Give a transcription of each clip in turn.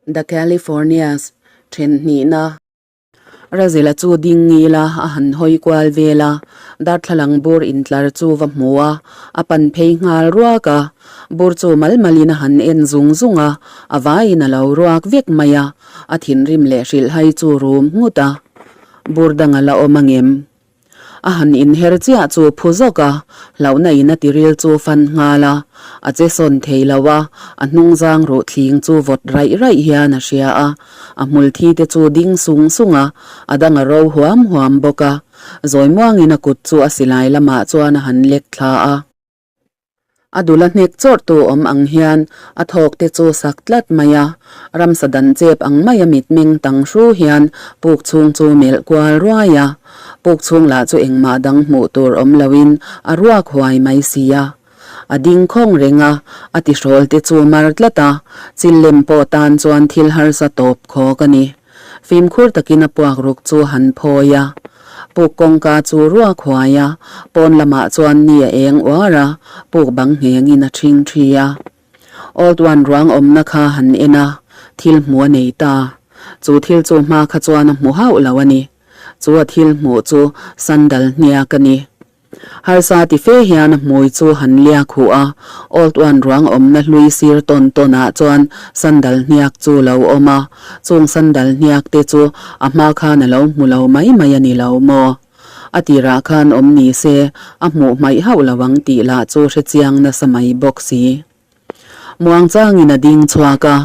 The Californias, then hnihna. Razela chu ding ngil a, a han hawi kual vel a, darthlalang bur intlar chu va hmu a, a pan phei nghal ruak a. Bur chu mal malin a han en zung zung a, a vaiin a lo ruak vek mai a, a thinrim leh hrilhhai chu rum nghut a. Bur dang a la awm angem? A han inher chiah chu phu zawk a, hlauhna in a tiril chu fan nghal a, a che sawn thei lo a, a hnung zang ruh thling chu vawt raih raih hian a hria a, a hmul thi te chu ding sung sung a, a dang a ro huam huam bawk a, zawi muangin a kut chu a silai lamah chuan a han lek thla a. A dul a hnek chawrh tu awm ang hian a thawk te chu sak tlat mai a, ramsa dan chep ang mai a mitmeng tang hru hian puk chhung chu melh kual ruai a, puk chhung lah chu engmah dang hmuh tur awm loin a ruak huai mai si a. A ding khawng reng a, a tihrawl te chu mar tlat a, chil lem pawh tan chuan thil harsa tawp khawk a ni. Fimkhur takin a puak ruk chu han phawi a. Puk kawngka chu ruak huai a, pawn lamah chuan ni a eng uar a, puk bang nghengin a ṭhing ṭhi a. Old One ruang awmna kha han en a, thil hmu a nei ta. Chu thil chu hma kha chuan a hmu hauh lo a ni. Chu a thil hmuh chu sandal hniak a ni. Harsa ti fe hian a hmui chu han liak huh a, Old One ruang awmna hlui sir tawn tawn ah chuan sandal hniak chu lo awm a, chung sandal hniak te chu a hma khan a lo hmu lo mai mai a ni lo maw? A tirah khan awm ni se a hmuh hmaih hauh lo ang tih lah chu hrechiang nasa mai bawk si. Muang changin a ding chhuak a,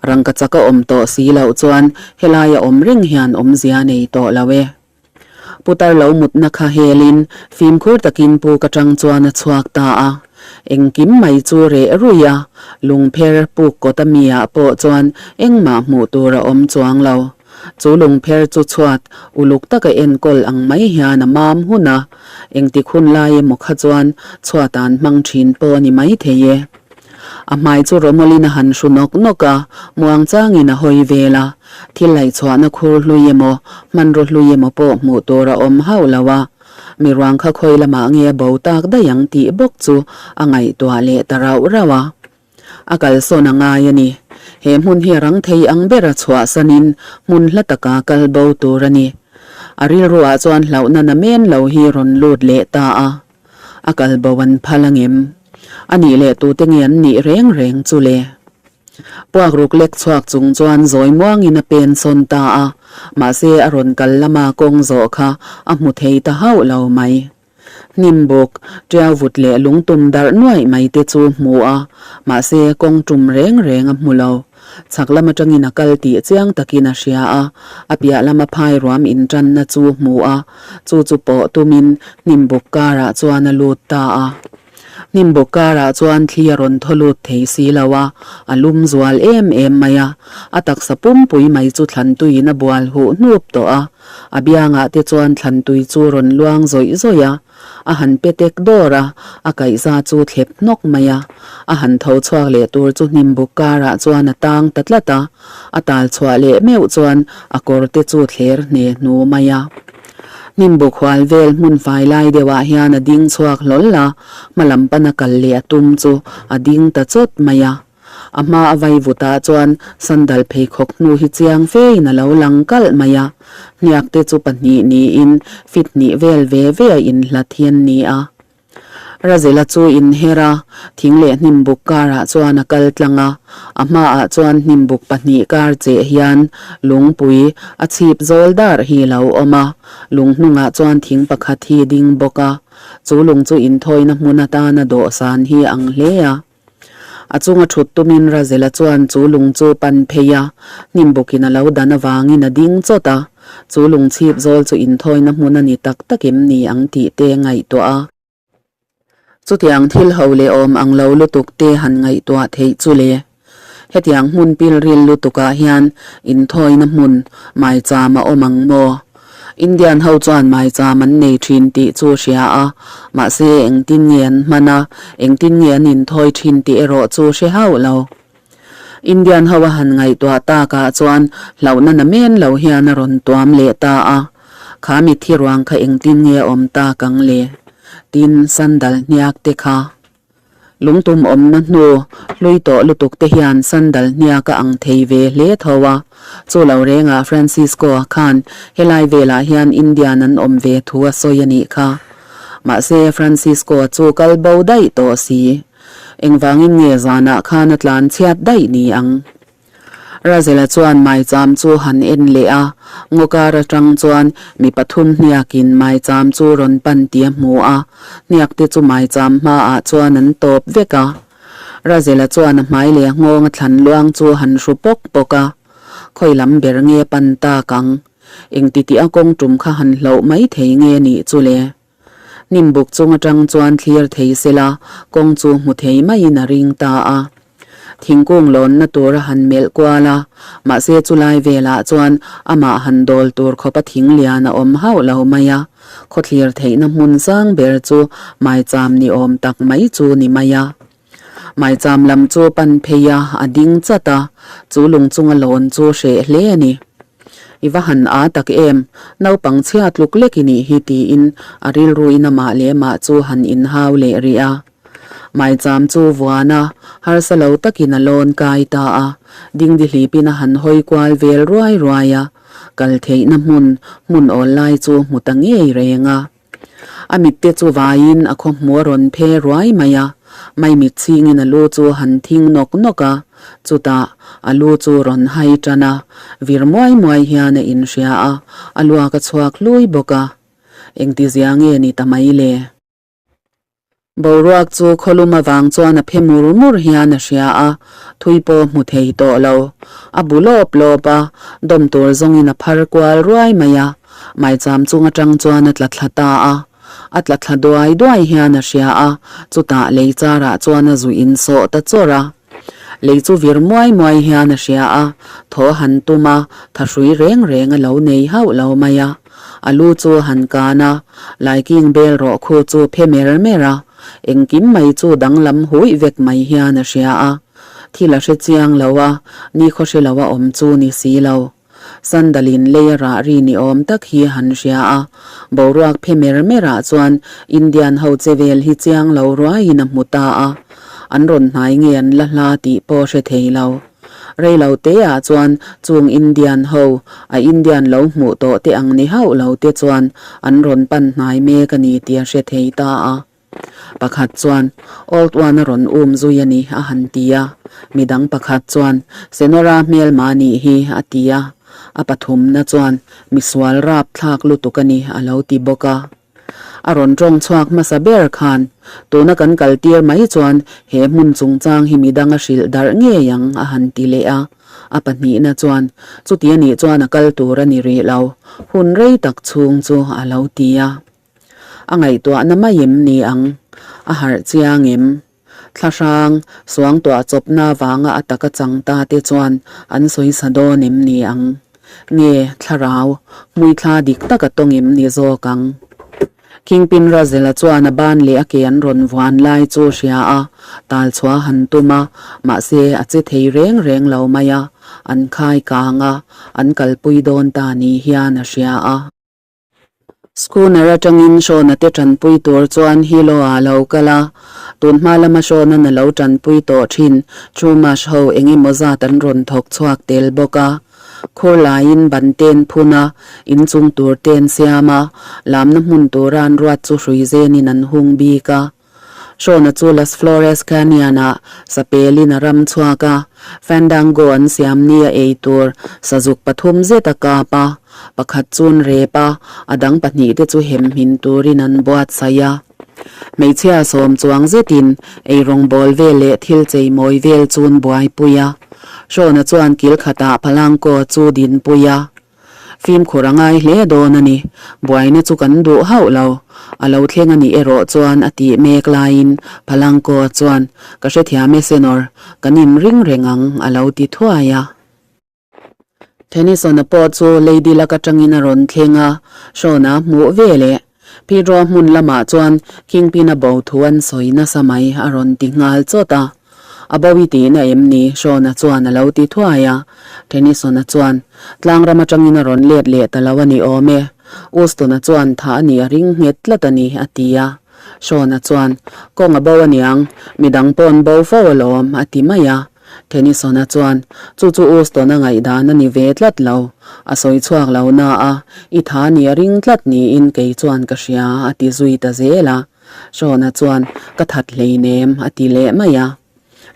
rangka chak a awm tawh si loh chuan helaia awm reng hian awmzia nei tawh lo e. Putar lo mutna kha helin fimkhur takin pu ka tang chuan a chhuak ta a. Engkim mai chu reh ruih a, lungpher puk kawt a mi ah pawh chuan engmah hmuh tur a awm chuang lo. Chu lungpher chu chhuat uluk taka enkawl ang mai hian a mam hun a, engtik hun lai emaw kha chuan chhuat an hmang thin pawh a ni maithei e. A hmai chu rawmawlin a han hru nawk nawk a, muangchangin a hawi vel a. Thil laihchhuahna khur hlui emaw, hmanraw hlui emaw pawh hmuh tur a awm hauh lo a. Mi ruang kha khawi lamah nge a bo tak daih ang tih bawk chu a ngaihtuah leh ta rauh rauh a. A kalsawn a ngai a ni. He hmun hi a rang thei ang bera chhuahsanin hmun hla taka kal bo tur a ni. A rilruah chuan hlauhna namen lo hi rawn lut leh ta a. A kal bo an phal angem? A nih leh tute nge an nih reng reng chu le? Puak ruk lek chhuak chung chuan zawi muangin a pen sawn ta a, mahse a rawn kal lama kawng zawh kha a hmu thei ta hauh lo mai. Hnim buk, ṭiau vut leh lungtum darh nuaih mai te chu hmu a, mahse kawng ṭum reng reng a hmu lo. Chhak lam atangin a kal tih chiang takin a hria a, a piah lama phai ruam intanna chu hmu a, chu chu pawh tumin hnimbuk karah chuan a lut ta a. Hnimbuk karah chuan thli a rawn thaw lut thei si lo a, a lum zual em em mai a, a taksa pumpui mai chu thlantuiin a bual huh hnup tawh a, a biangah te chuan thlantui chu rawn luang zawih zawih a. A han pe tek dawr a, a kaihza chu thlep hnawk mai a. A han tho chhuak leh tur chu hnimbuk karah chuan a tang ta tlat a, a tal chhuah leh meuh chuan a kawr te chu thler hne hnu mai a. Hnimbuk hual vel hmun fai lai deuhah hian a ding chhuak hlawl a, hma lam pana kal leh a tum chu a ding ta chawt mai a. A hma a vai vutah chuan sandal pheikhawk hnu hi chiang fein a lo lang kalh mai a, hniak te chu pahnih niin fit hnih vel ve ve a inhlat hi an ni a. Razela chu inher a, thing leh hnimbuk karah chuan a kal tlang a, a hmaah chuan hnimbuk pahnih kar cheh hian lungpui a chhip zawl dar hi a lo awm a, lung hnungah chuan thing pakhat hi ding bawk a, chu lung chu inthawina hmun atana dawhsan hi a ang hle a. A chunga thut tumin Razela chuan chu lung chu pan phei a, hnimbukin a lo dan avangin a ding chawt a, chu lung chhip zawl chu inthawina hmun a ni tak tak em ni ang tih te ngaihtuah a. Chutiang thil ho leh awm ang lo lutuk te han ngaihtuah theih chu le. Hetiang hmun pilril lutukah hian inthawina hmun maicham a awm ang maw? Indian ho chuan maicham an nei thin tih chu hria a, mahse engtin nge an hman a, engtin nge an inthawi thin tih erawh chu hre hauh lo. Indian ho a han ngaihtuah takah chuan hlauhna na men lo hian a rawn tuam leh ta a, kha mitthi ruang kha engtin nge a awm tak ang le? Tin, sandal hniak te kha. Lungtum awmna hnu hlui tawh lutuk te hian sandal hniak a ang thei ve hle tho a. Chu lo rengah Francisco-a khan helai velah hian Indian an awm ve thu a sawi a nih kha. Mahse, Francisco-a chu kal bo daih tawh si. Engvangin nge zanah khan a tlan chhiat daih ni ang? Razela chuan maicham chu han en leh a, ngaw kar atang chuan mi pathum hniakin maicham chu rawn pan tih a hmu a, hniak te chu maicham hmaah chuan an tawp vek a. Razela chuan a hmai leh a nghawng a thlan luang chu han hru pawk pawk a, khawi lam ber nge pan tak ang? Engti tih a kawng tum kha han hloh mai thei nge nih chu le? Hnimbuk chung atang chuan thlir thei sela kawng chu hmu thei maiin a ring ta a. Thingkung lawnna tur a han melh kual a, mahse chulai velah chuan amah han dawl tur khawpa thing lian a awm hauh lo mai a. Khawthlir theihna hmun sang ber chu maicham ni awm tak mai chu ni mai a. Maicham lam chu pan phei a, a ding chat a, chu lung chunga lawn chu hreh hle a ni. I va han aa tak em, naupang chhia tluk lek i nih hi tiin a rilruin amah leh mah chu han inhau leh rih a. Maicham chu vuan a, harsa lo takin a lawn kai ta a, dingdi hlipin a han hawi kual vel ruai ruai a, kal theihna hmun, hmun awl lai chu hmu ta ngei reng a. A mitte chu vaiin a khawhmu a rawn phe ruai mai a, maimit chhingin a lu chu han thing nawk nawk a, chutah a lu chu rawn hai tan a, vir muai muai hian a inhria a, a luak a chhuak hlui bawk a. Engtizia nge ni ta mai le? Boruak chu khawlum avang chuan a phe mur mur hian a hria a, thui pawh hmu thei tawh lo. A bu lawp lawp a, dawm tur zawngin a phar kual ruai mai a, maicham chung atang chuan a tla thla ta a. A tla thla duai duai hian a hria a, chutah lei charah chuan a zu insawh ta chawrh a. Lei chu vir muai muai hian a hria a, thaw han tum a, thahrui reng reng a lo nei hauh lo mai a. A lu chu a han kan a, laiking bel rawh khu chu phe mer mer a, engkim mai chu danglam huih vek mai hian a hria a. Thil a hre chiang lo a, nikhaw hre lo a awm chu ni si lo. Sandalin lei a rah ri ni awm tak hi a han hria a, boruak phe mer mer ah chuan Indian ho che vel hi chiang lo ruaiin a hmu ta a, an rawn hnai nge an la hla tih pawh hre thei lo. Rei lo te ah chuan chung Indian ho, a Indian lo hmuh tawh te ang ni hauh lo te chuan an rawn pan hnai mek a ni tih a hre thei ta a. Pakhat chuan, Old One a rawn um zui a ni, a han ti a. Midang pakhat chuan, Senora hmelma nih hi, a ti a. A pathumna chuan, Misual rap thlak lutuk a ni, a lo ti bawk a. A rawn tawng chhuak hmasa ber khan, Tuna kan kal tir mai chuan he hmun chungchang hi midang a hrilh darh ngei ang, a han ti leh a. A pahnihna chuan, Chuti a nih chuan a kal tur a ni rih lo, hun rei tak chhung chu, a lo ti a. A ngaihtuahna mai em ni ang? A harh chiang em? Thlahrang, suangtuah chawpna vanga a taka chang ta te chuan an sawi sa dawn em ni ang? Nge thlarau, hmuithla dik tak a tawng em ni zawk ang? Kingpin Razela chuan a ban leh a ke an rawn vuan lai chu hria a, tal chhuah han tum a, mahse a che thei reng reng lo mai a, an khai kang a, an kalpui dawn ta ni hian a hria a. Schooner atangin Shona te tanpui tur chuan Hilo-a a lo kal a, tun hma lama Shona-na lo tanpui tawh thin Chumash ho eng emaw zat an rawn thawk chhuak tel bawk a. Khur laiin ban ten phun a, inchung tur ten siam a, lamna hmun tura an ruat chu hrui zenin an hung bik a. Shona chu Las Flores Canyon-ah sapelin a ram chhuak a, Fandango an siam ni a ei tur sazuk pathum zet a kap a, pakhat chun rep a, a dang pahnihte chu hem hmin turin an buatsaih a. Hmeichhia sawm chuang zetin eirawng bawl vel leh thil cheimawi vel chun buaipui a. Shona chuan kil khatah Palanco chu dinpui a. Fimkhur a ngai hle dawn a ni. Buaina chu kan duh hauh lo. A lo thleng a nih erawh chuan a tih mek laiin Phalangkaw chuan, Ka hrethiam e Senor, kan inring reng ang a lo ti thuai a. Tennyson-a pawh chu Lady Luck atangin a rawn thleng a, Shawn-a hmuh ve leh. Pedro hmun lamah chuan Kingpin-a bo thu an sawi nasa mai a rawn ti nghal chawt a. A bo i tihna em ni? Shawn-a chuan a lo ti thuai a. Tennyson-a chuan, Tlangram atangin a rawn let leh ta lo a ni awm e. Uston-a chuan thah a nih a ring nghet tlat a ni, a ti a. Sean-a chuan, Kawng a bo aniang, midang pawh an bo fo alawm, a ti mai a. Tennyson-a chuan, Chu chu Uston-a ngaihdan a ni ve tlat lo, a sawi chhuak lo na a, i tha ni a ring tlat niin kei chuan ka hria, a ti zui ta zel a. Sean-a chuan, Ka that hleinem, a ti leh mai a.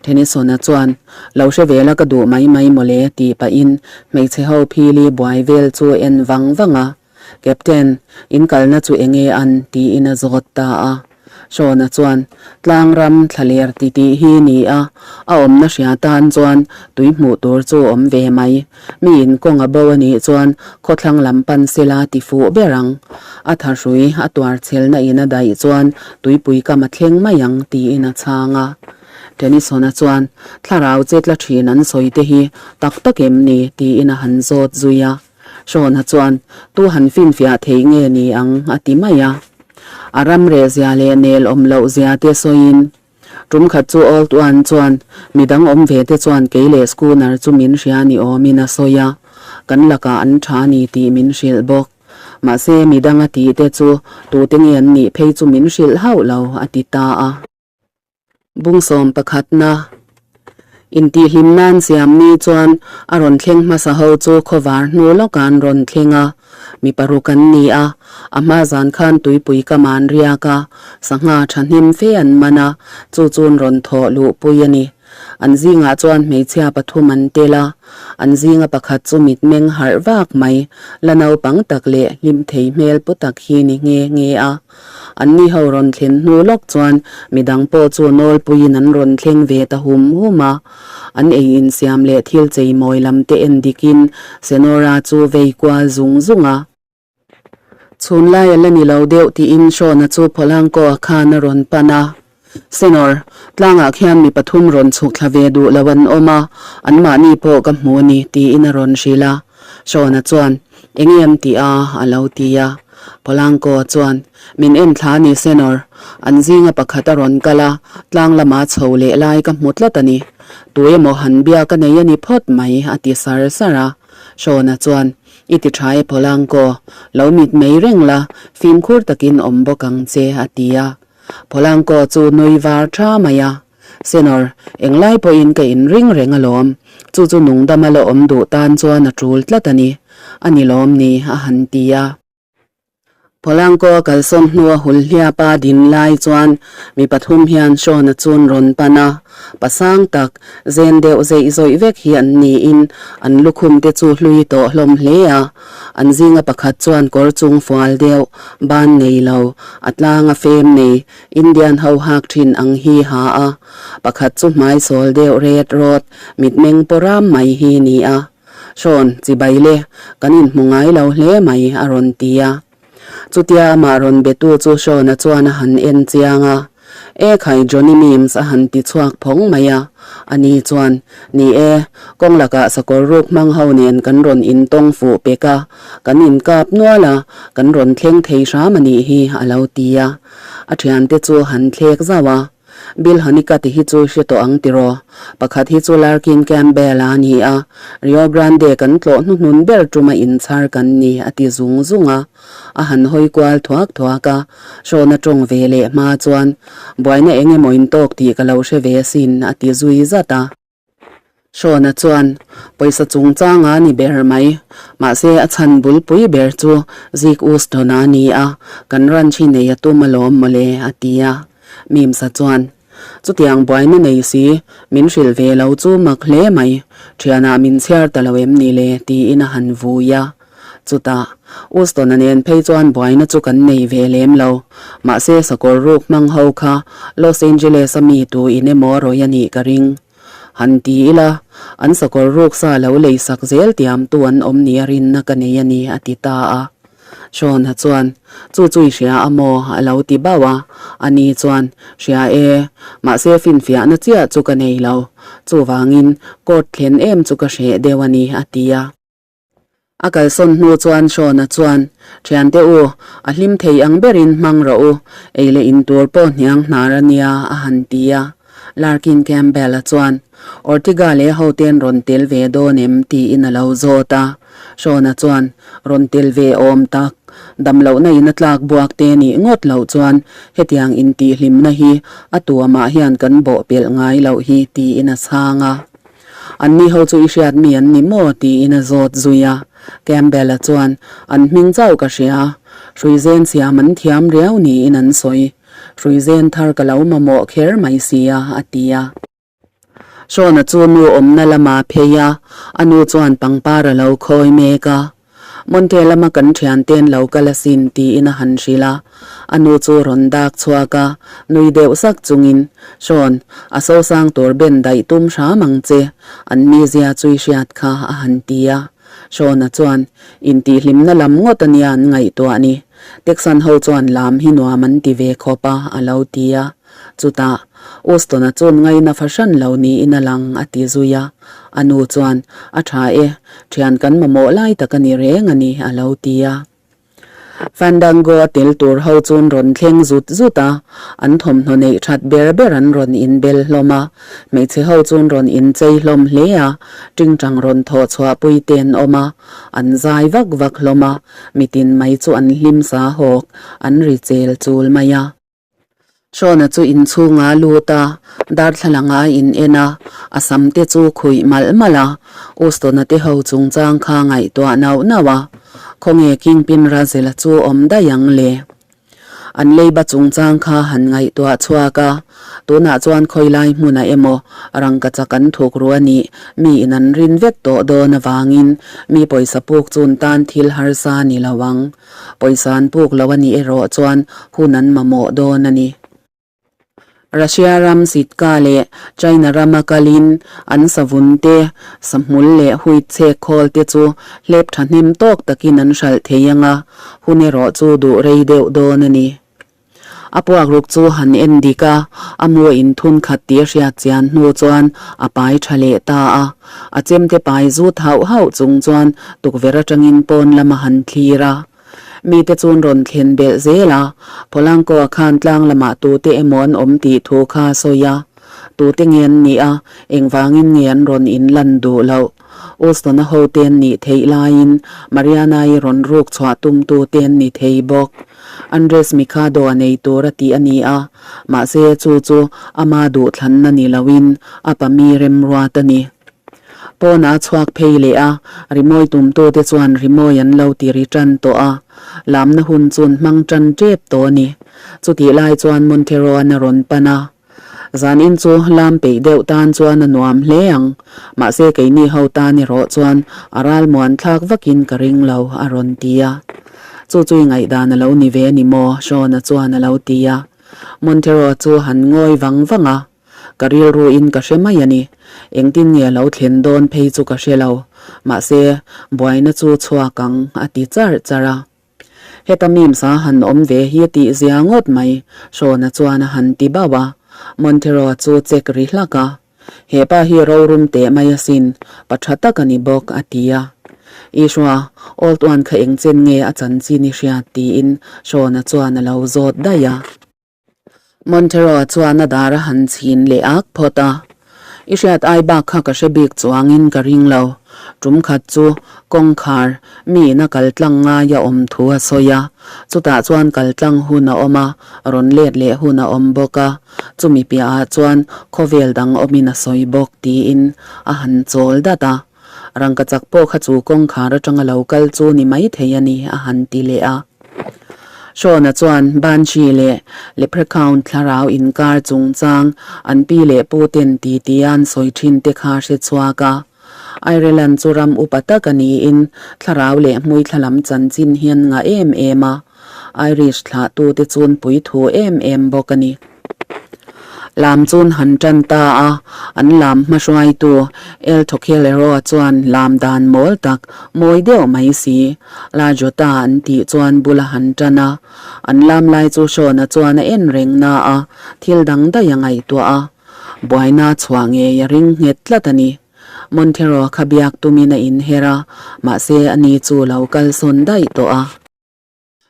Tennyson-a chuan, Lo hre ve la ka duh mai mai mawle, tih pahin hmeichhe ho phili buai vel chu en vang vang a. Captain, in kalna chu enge an? tiin a zawt ta a. Sean-a chuan, Tlangram thlaler ti tih hi ni a, a awmna hria tan chuan tui hmuh tur chu awm ve mai. Mi in kawng a bo a nih chuan khawthlang lam pan sela ti fuh ber ang. A thahrui a tuar chhelna in a daih chuan tuipui kam a thleng mai ang tiin a chhang a. Tennyson-a chuan, Thlarau che tla thin an sawi te hi tak tak em ni? tiin a han zawt zui a. Sean-a chuan, Tu han finfiah theih nge ni ang? a ti mai a. A ram reh zia leh nel awm loh zia te sawiin, Tum khat chu Old One chuan, Midang awm ve te chuan kei leh Schooner chu min hria ni awmin a sawi a, kan lakah an tha ni tih min hrilh bawk. Mahse, midang a tih te chu tute nge an nih phei chu min hrilh hauh lo, a ti ta a. Bungsawm pakhatna intihhlim nan siam ni chuan a rawn thleng hmasa ho chu khawvar hnu lawkah an rawn thleng a, mi paruk an ni a, a hma zan khan tuipui kam an riak a, sangha thahnem fe an man a, chu chu an rawn thawh luhpui a ni. An zingah chuan hmeichhia pathum an tel a, an zinga pakhat chu mitmeng harh vak mai, la naupang tak leh hlim thei hmel pu tak hi ni nghe nghe a. An ni ho rawn thlen hnu lawk chuan midang pawh chu nawlpuiin an rawn thleng ve ta hum hum a. An ei insiam leh thil cheimawi lam te en dikin Senora chu vei kual zung zung a. Chhun lai a la ni lo deuh tiin Sean-a chu Polanco-a khan a rawn pan a. Senor, tlangah khian mi pathum rawn chhuk thla ve duh lo an awm a, anmahni pawh ka hmu a ni, tiin a rawn hrilh a. Sean-a chuan, Eng em tih a? a lo ti a. Polanco chuan, Min en thla a ni, Senor. An zinga pakhat a rawn kal a, tlang lama chho leh lai ka hmu tlat a ni. Tu emaw han bia ka nei a ni phawt mai, a ti sar sar a. Sean-a chuan, I ti tha e Polanco, lo mit mei reng la, fimkhur takin awm bawk ang che, a ti a. Polanco chu nui var tha mai a, Senor, englai pawhin ka inring reng alawm, chu chu nungdama la awm duh tan chuan a tul tlat a ni, a ni lawm ni, a han ti a. Polanco a kalsawn hnua hul hliapa din lai chuan mi pathum hian Sean-a chun rawn pan a, pasang tak, zen deuh zeih zawih vek hi an niin an lukhum te chu hlui tawh hlawm hle a. An zinga pakhat chuan kawr chung fual deuh, ban nei lo, a tlanga fem nei, Indian ho hak thin ang hi ha a. Pakhat chu hmai sawl deuh ret rawt, mitmeng paw ram mai hi ni a. Hrawn, chibai le, kan inhmu ngai lo hle mai, a rawn ti a. Chutia amah rawn betu chu Hrawna chuan a han en chiang a. E khai Johnny Mims a han ti chhuak phawng mai a, ani chuan, Ni e, kawng lakah sakawr ruk hmang ho nen kan rawn intawng fuh pek a, kan inkap nual a, kan rawn thleng thei hram a nih hi, a lo ti a. A thiante chu han thlek zauh a, Bill Honeycutt hi chu hre tawh ang tiraw? Pakhat hi chu Larkin Campbell-a a ni a, Rio Grande kan tlawh hnuhnun ber tuma inchhar kan ni, a ti zung zung a. A han hawi kual thuak thuak a, hrawna tawng ve leh hma chuan, Buaina eng emaw in tawk tih ka lo hre ve asin, a ti zui zat a. Hrawna chuan, Pawisa chungchanga ni ber mai, mahse a chhan bulpui ber chu Zik Uston-a a ni a, kan ranch hi nei a tum alawm mawle, a ti a. Mimsa chuan, Chutiang buaina nei si, min hrilh ve lo chu mak hle mai, thianah min chhiar ta lo em ni le, tiin a han vui a. Chutah, Uston-a nen phei chuan buaina chu kan nei ve lem lo. Mahse, sakawr ruk hmang ho kha Los Angeles-a mi tu in emaw rawi a nih ka ring. Han ti ila, an sakawr ruk sa lo lei sak zel tiamtu an awm nia rinna ka nei a ni, a ti ta a. Sean-a chuan, Chu chu i hria a maw? a lo ti bauh a. Ani chuan, Hria e, mahse finfiahna chiah chu ka nei lo. Chuvangin, court thlen em chu ka hreh deuh a ni, a ti a. A kalsawn hnu chuan Sean-a chuan, Thiante u, a hlim thei ang berin hmang rawh u, ei leh in tur pawh hniang hnar a nia, a han ti a. Larkin Campbell-a chuan, Ortega leh hoten rawn tel ve dawn em? tiin a lo zawt a. Sean-a chuan, Rawn tel ve awm tak. Damlohna in a tlak buak te nih ngawt loh chuan hetiang intihhlimna hi a tuamah hian kan bawhpelh ngai loh hi tiin a chhang a. Anni ho chu i hriat mi an ni maw? tiin a zawt zui a. Campbell-a chuan, An hming chauh ka hria. Hruizen siam an thiam riau niin an sawi. Hruizen thar ka lo mamawh kher mai sia, a ti a. Shawn-a chu nu awmna lamah phei a, a nu chuan pangpar a lo khawi mek a. Monte lama kan thiante'n lo kal asin tiin a han hrilh a, a nu chu rawn dak chhuak a, nui deuh sak chungin, Shawn, a sosang tur ben daih tum hram ang che, an mizia chu i hriat kha, a han ti a. Shawn-a chuan, Intihhlimna lam ngawt a nia an ngaihtuah ni. Texan ho chuan lam hi nuam an ti ve khawp a, a lo ti a. Chutah, Uston-a chuan ngaina fahran lo niin a lang, a ti zui a. A nu chuan, A tha e, thian kan mamawh lai tak a ni reng a ni, a lo ti a. Fandango-a tel tur ho chuan rawn thleng zut zut a, an thawmhnaw neih that ber ber an rawn inbel hlawm a. Hmeichhe ho chuan rawn inchei hlawm hle a, tingtang rawn thawh chhuahpui te an awm a, an zai vak vak hlawm a, mitin mai chu an hlim sa hawk, an ri chel chul mai a. Shawn-a chu inchhungah a lut a, darthlalang a in en a, a sam te chu khuih malh malh a, Uston-a te ho chungchang kha ngaihtuah nauh nauh a, khawnge Kingpin Razel-a chu awm daih ang le? An leiba chungchang kha han ngaihtuah chhuak a, tunah chuan khawilai hmunah emaw rangkachak an thuk ru a nih, mi in an rin vek tawh dawn avangin mi pawisa puk chun tan thil harsa ni lo ang. Pawisa an puk lo a nih erawh chuan hun an mamawh dawn a ni. Russia ram Sitka leh China rama kalin an savun te, sahmul leh huit chhek khawl te chu hlep thahnem tawk takin an hralh thei ang a, hun erawh chu duh rei deuh dawn a ni. A puak ruk chu han en dik a, a mu inthun khat tih a hriat chian hnu chuan a pai tha leh ta a. A chemte pai zut hauh hauh chung chuan tukverh atangin pawn lam a han thlir a. Mite chuan rawn thlen belh zel a, Polanco-a khan tlang lamah tute emaw an awm tih thu kha a sawi a. Tute nge an nih a, engvangin nge an rawn inlan duh loh? Uston-a hote an nih theih laiin Mariana-i rawn ruk chhuah tumtute an ni thei bawk. Andres Mikado a nei tur a tih a ni a, mahse chu chu ama duhthlanna ni loin a pa mi remruat a ni. Pawnah a chhuak phei leh a, rimawi tumtute chuan rimawi an lo ti ri tan tawh a, lamna hun chun hmang tan tep tawh a ni. Chutih lai chuan Montero-an a rawn pan a. Zanin chu lam peih deuh tan chuan a nuam hle ang, mahse keini ho tan erawh chuan a ralmuan thlak vakin ka ring lo, a rawn ti a. Chu chu i ngaihdan a lo ni ve a ni maw? Shawn-a chuan a lo ti a. Montero chu han ngawi vang vang a, Ka rilruin ka hre mai a ni. Engtin nge a lo thlen dawn phei chu ka hre lo, mahse buaina chu chhuak ang, a ti charh charh a. Heta Mims a han awm ve hi a tih zia ngawt mai, Shawn-a chuan a han ti bauh a. Montero-a chu check ri hlak a. He pa hi rorum teh mai asin, pa tha tak a ni bawk, a ti a. Isua, Old One kha eng chen nge a chanchin i hriat? tiin Shawn-a chuan a lo zawt daih a. Montero chuan a dar a han chhin leh ak phawt a, I hriat ai bak kha ka hre bik chuangin ka ring lo. Tum khat chu kawngkhar mi ina kal tlang ngai a awm thu a sawi a, chutah chuan kal tlang hun a awm a, rawn let leh hun a awm bawk a, chumi piahah chuan khawvel dang awmin a sawi bawk tiin a han chawl dat a. Rangkachak pawh kha chu kawngkhar atanga lo kal chu ni maithei a ni a han ti leh a. Shawn-a chuan Banshee leh Leprechaun thlarau inkar chungchang an pi leh pu ten ti tia an sawi thin te kha hre chhuak a. Ireland chu ram upa tak a niin thlarau leh hmuithla lam chanchin hian ngah em em a, Irish thlahtute chuan puithu em em bawk a ni. Lam chuan han tan ta a, an lam hmahruaitu El Thokhelero chuan lam dan mawl tak, mawi deuh mai si, La Jota an tih chuan bul a han tan a. An lam lai chu Shawn-a chuan a en reng na a, thil dang daih a ngaihtuah a. Buaina chhuah ngei a ring nghet tlat a ni. Montero kha biak tumin a inher a, mahse ani chu lo kalsawn daih tawh a.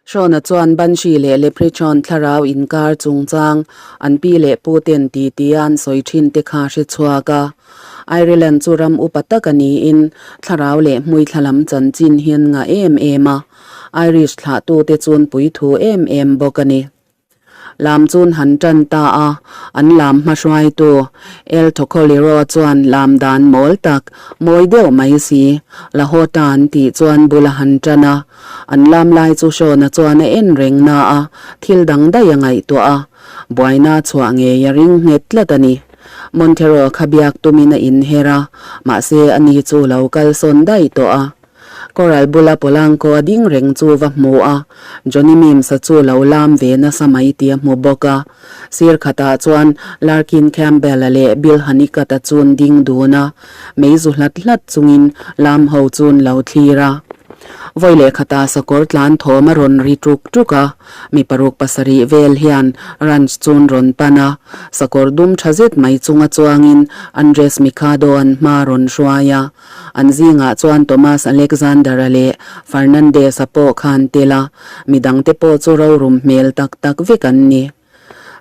Shawn-a chuan Banshee leh Leprechaun thlarau inkar chungchang an pi leh pu ten ti tia an sawi thin te kha hre chhuak a. Ireland chu ram upa tak a niin thlarau leh hmuithla lam chanchin hian ngah em em a. Irish thlahtute chun puithu em em bawk a ni. Lam chun han tan ta a, an lam hmahruaitu El Thokoliro chuan lam dan mawl tak, mawi deuh mai si, La Hota an tih chuan bul a han tan a. An lam lai chu Sean-a chuan a en reng na a, thil dang daih a ngaihtuah a, buaina chhuah ngei a ring nghet tlat a ni. Montero kha biak tumin a inher a, mahse ani chu lo kalsawn daih tawh a. Coral bula Polanco a ding reng chu va hmu a, Johnny Mims-a chu lo lam ve nasa mai tih a hmu bawk a. Sir khatah chuan Larkin Campbell-a leh Bill Honeycutt-a chun ding dun a, mei zu hlat hlat chungin lam ho chun lo thlir a. Vawi leh khatah sakawr tlan thawm a rawn ri tuk tuk a, mi paruk pasarih vel hian ranch chun rawn pan a, sakawr dum tha zet mai chunga chuangin Andres Mikado an hma rawn hruai a. An zingah chuan Thomas Alexander-a leh Fernandez-a pawh khan tel a, midangte pawh chu rorum hmel tak tak vek an ni.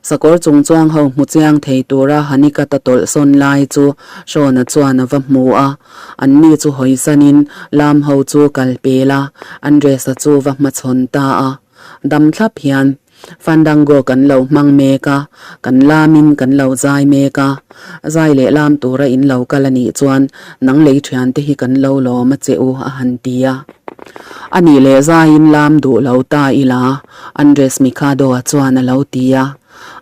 Sakawr chungchuang ho hmu chiang thei tura Hanikata tawlh sawn lai chu Sean-a chuan a va hmu a, anni chu hawisanin lam ho chu kal pel a, Andres-a chu va hmachhawn ta a. Dam thlap hian. Fandango kan lo hmang mek a, kan lamin kan lo zai mek a. Zai leh lam tura in lo kal a nih chuan nang lei thiante hi kan lo lawm a che u a han ti a. A nih leh zaiin lam duh lo ta ila, Andres Mikado-a chuan a lo ti a.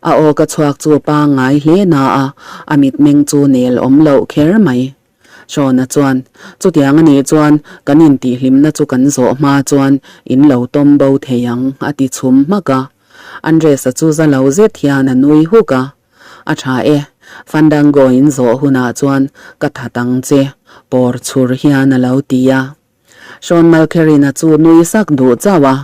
A aw ka chhuak chu pangngai hle na a, a mitmeng chu nel awm loh kher mai. Sean-a chuan, Chutiang a nih chuan kan intihhlimna chu kan zawh hma chuan in lo tawm bo thei ang, a ti chhum hmak a. Andres-a chu za lo zet hian a nui huk a. A tha e, Fandango in zawh hunah chuan ka that ang che, pawr chhur hian a lo ti a. Sean Malkerin-a chu nui sak duh chauh a,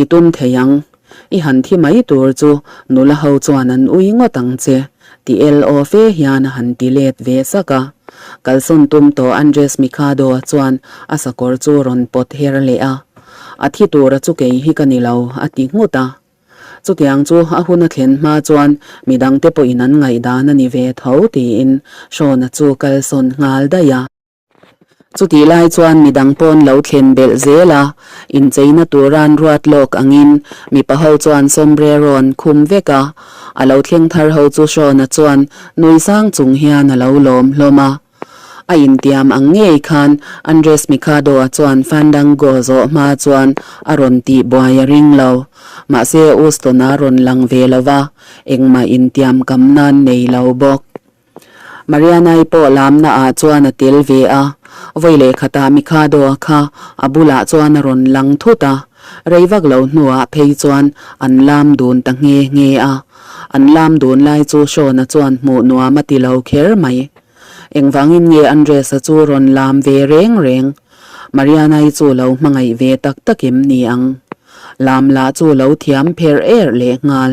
I tum thei ang. I han thi mai tur chu nula ho chuan an ui ngawt ang che, ti el aw fe hian a han ti let ve sak a. Kalsawn tum tawh Andres Mikado-a chuan a sakawr chu rawn pawt her leh a. A thi tura chu kei hi ka ni lo, a ti nghut a. Chutiang chu a hun a thlen hma chuan midangte pawhin an ngaihdan a ni ve tho tiin Sean-a chu kalsawn nghal daih a. Chutih lai chuan midang pawn lo thlen belh zel a, incheina turan ruat lawk angin mipa ho chuan sombrero an khum vek a, a lo thleng thar ho chu Sean-a chuan nui sang chung hian a lo lawm hlawm a. A intiam ang ngei khan Andres Mikado-a chuan Fandango zawh hma chuan a rawn tih buai a ring lo. Mahse Uston-a rawn lang ve lo va, engmah intiam kam nan nei lo bawk. Mariana-i pawh lamna ah chuan a tel ve a, vawi leh khatah Mikado-a kha a bulah chuan a rawn lang thut a, rei vak lo hnuah phei chuan an lam dun ta nghe nghe a. An lam dun lai chu Sean-a chuan hmuh nuam a ti lo kher mai. Engvangin nge Andres-a chu rawn lam ve reng reng? Mariana-i chu lo hmangaih ve tak tak em ni ang? Lam lah chu lo thiam pherh erh leh nghal.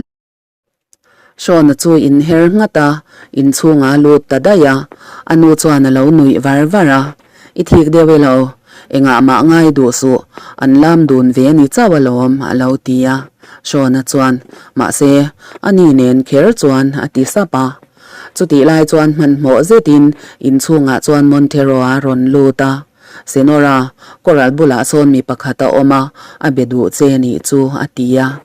Sean-a chu inher nghat a, inchhungah a lut ta daih a. A nu chuan a lo nuih var var a, I thik deuh e lo, engah mah ngai duh suh, an lam dun ve ni chauh alawm, a lo ti a. Sean-a chuan, Mahse, a ni nen kher chuan, a ti sap a. Chutih lai chuan hmanhmawh zetin inchhungah chuan Montero-a rawn lut a. Senora, Coral bulah sawn mi pakhat a awm a, a be duh che nih chu, a ti a.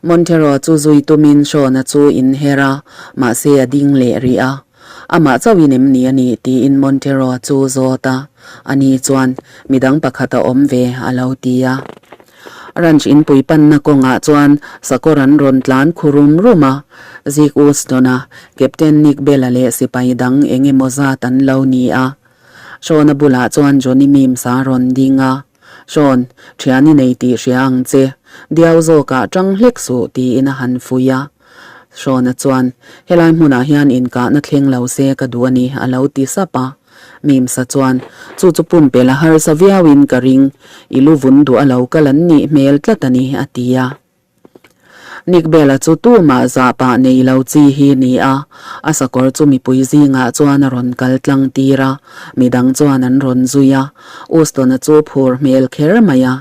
Montero chu zui tumin Sean-a chu inher a, mahse a ding leh rih a. Amah chauhin em ni a nih tiin Montero chu zawt a, ani chuan midang pakhat a awm ve a lo ti a. Ranch inpui panna kawngah chuan sakawr an rawn tlan khu rum rum a, Zeke Uston-a, Captain Nick Bell-a leh sipai dang eng emaw zat an lo ni a. Sean-a bulah chuan Johnny Mims-a rawn ding a. Sean, thian i nei tih hria ang che. Diau zawkah tang hlek suh tiin a han fuih a. Sean-a chuan, Helai hmunah hian inkahna thleng lo se ka duh a ni, a lo ti sap a. Mimsa chuan, Chu chu pumpelh a harsa viauin ka ring, i lu vun duh a lo kal an nih hmel tlat a ni, a ti a. Nick Bell-a chu tumah zah pah nei lo chi hi ni a, a sakawr chu mipui zingah chuan a rawn kal tlang tir a, midang chuan an rawn zui a, Uston-a chu phur hmel kher mai a.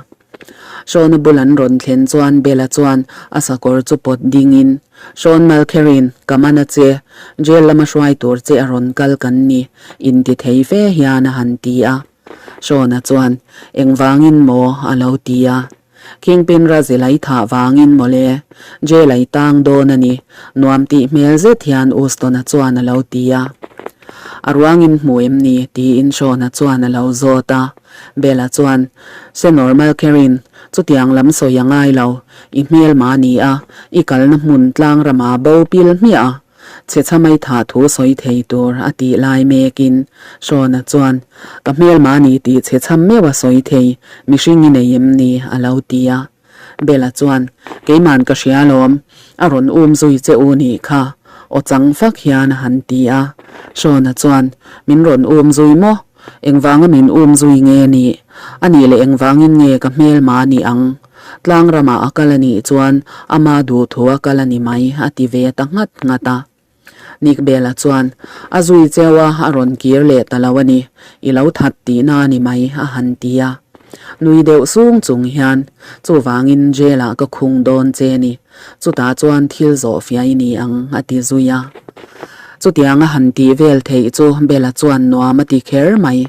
Sean-a bul an rawn thlen chuan Bell-a chuan a sakawr chu pawt dingin, Sean Malkherin, ka man a che, jail lama hruai tur che a rawn kal kan ni, inti thei fe hian a han ti a. Sean-a chuan, Engvangin maw? a lo ti a. Kingpin Razel a i thah vangin mawle, jail a i tang dawn a ni, nuam tih hmel zet hian Uston-a chuan a lo ti a. A ruangin hmu em ni? tiin Sean-a chuan a lo zawt a. Bella chuan, Senor Malkerin, chutiang lam sawi a ngai lo, i hmelma a ni a, i kalna hmun tlang rama bo pil hmiah a, Chhe chhamai thah thu sawi thei tur a tih lai mekin Sean-a chuan, Ka hmelma ni tih chhe chham meuh a sawi thei, mihring i nei em ni? a lo ti a. Bella chuan, Keiman ka hria alawm, a rawn um zui che u nih kha, aw chang fak hian a han ti a. Sean-a chuan, Min rawn um zui maw? Engvanga min um zui nge nih? A nih leh engvangin nge ka hmelma nih ang? Tlang ramah a kal a nih chuan ama duhthu a kal a ni mai, a ti ve ta nghat nghat a. Nick Bella chuan, A zui cheu a, a rawn kir leh ta lo a ni. I lo that tihna a ni mai, a han ti a. Nui deuh sung chung hian, Chuvangin jail ah ka khung dawn che ni. Chutah chuan thil zawh fiah i ni ang, a ti zui a. Chutianga han tih vel theih chu Bella chuan nuam a ti kher mai.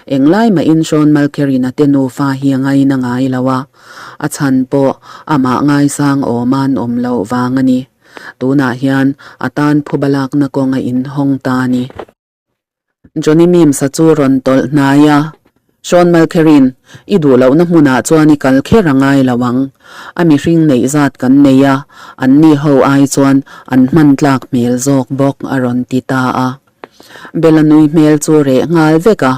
Englai mahin Sean Malkerin-a te nufa hi a ngaina ngai lo a, a chhan pawh amah ngaisang awma'n awm loh vang a ni. Tunah hian a tan phuba lakna kawng a inhawng ta a ni. Johnny Mims-a chu rawn tawlh hnai a, Sean Malkerin, i duh lohna hmunah chuan i kal kher a ngai lo ang. A mihring neih zat kan nei a, anni ho ai chuan an hman tlak hmel zawk bawk, a rawn ti ta a. Bella nui hmel chu reh nghal vek a,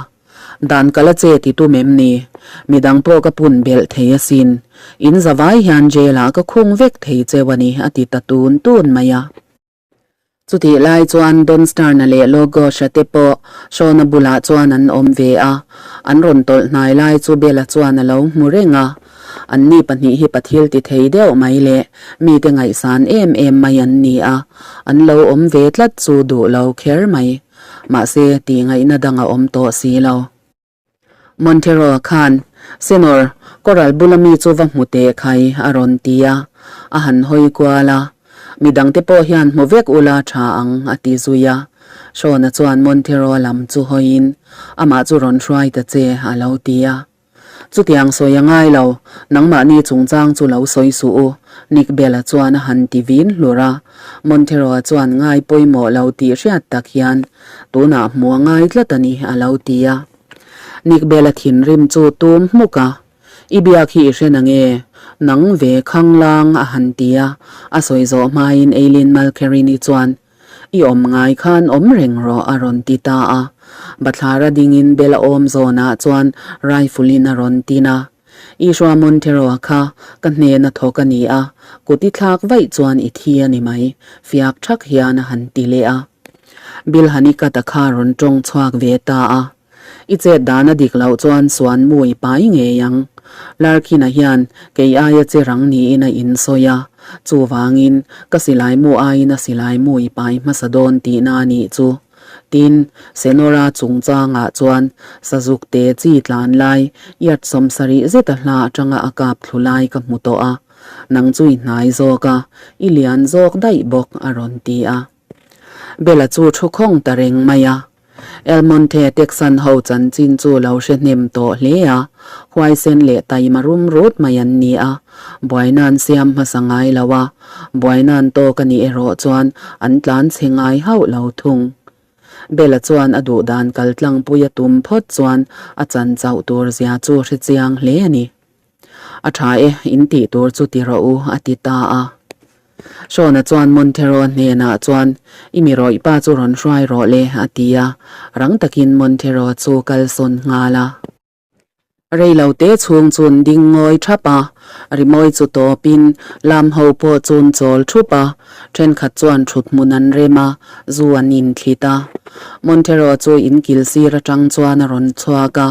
Dan ka la che ti tum em ni? Midang pawh ka pun belh thei asin. In zavai hian jail-ah ka khung vek thei cheu a ni, a ti ta tun tun mai a. Chutih lai chuan Don Stern-a leh Logos-a te pawh Sean-a bulah chuan an awm ve a, an rawn tawlh hnai lai chu Bella chuan a lo hmu reng a. Anni pahnih hi pathil ti thei deuh mai leh mite ngaihsan em em mai an ni a, an lo awm ve tlat chu duh lo kher mai. Mahse, tih ngaihna dang a awm tawh si lo. Montero khan, Senor, Coral bula mi chu va hmu teh khai, a rawn ti a. A han hawi kual a. Mi dangte pawh hian hmu vek ula tha ang, a ti zui a. Sean-a chuan Montero lam chu hawiin, Amah chu rawn hruai ta che, a lo ti a. Chutiang sawi a ngai lo, nangmahni chungchang chu lo sawi suh u, Nick Bell-a chuan a han ti vin hlur a. Montero-a chuan ngai pawimawh lo tih hriat tak hian, Tunah hmu a ngai tlat a ni, a lo ti a. Nick Bell-a thinrim chu tum hmuk a, I biak hi i hre na nge? Nang ve khanglang, a han ti a. A sawi zawh hmain Eileen Mulkerin-i chuan, I awm ngai khan awm reng rawh, a rawn ti ta a. Bathlara dingin Bella awm zawnah chuan rifle-in a rawn tin a. Isua Montero-a kha ka hnena thawk a ni a, kut i thlak vaih chuan i thi a ni mai, fiak thak hian a han ti leh a. Bill Honeycutt-a kha rawn tawng chhuak ve ta a. I chet dan a dik loh chuan suan mu i pai ngei ang. Larkin-a hian kei aia che rang niin a insawi a, chuvangin ka silai mu aiin a silai mu i pai hmasa dawn tihna a nih chu. Tin, Senora chungchangah chuan sazuk te chi tlan lai yard 70 zeta hla atanga a kap thlu lai ka hmu tawh a, nang chu i hnai zawk a, i lian zawk daih bawk a rawn ti a. Bella chu thu khawng ta reng mai a. El Monte Texan ho chanchin chu lo hre hnem tawh hle a, huaisen leh taima rum rut mai an ni a, buaina'n siam hmasa ngai lo a, buaina'n tawk a nih erawh chuan an tlan chhe ngai hauh lo thung. Bella chuan a duh dan kal tlangpui a tum phawt chuan a chan chauh tur zia chu hre chiang hle a ni. A tha e, in tih tur chu ti rawh u, a ti ta a. Sean-a chuan Montero hnenah chuan, I mi rawih pa chu rawn hruai rawh le, a ti a. Rang takin Montero chu kal sawn nghal a. Rei lo te chhung chun ding ngawi thap a, rimawi chu tawpin lam ho pawh chun chawl thup a, thenkhat chuan thut hmun an rem a, zu an inthlit a. Montero chu in kil sir atang chuan a rawn chhuak a,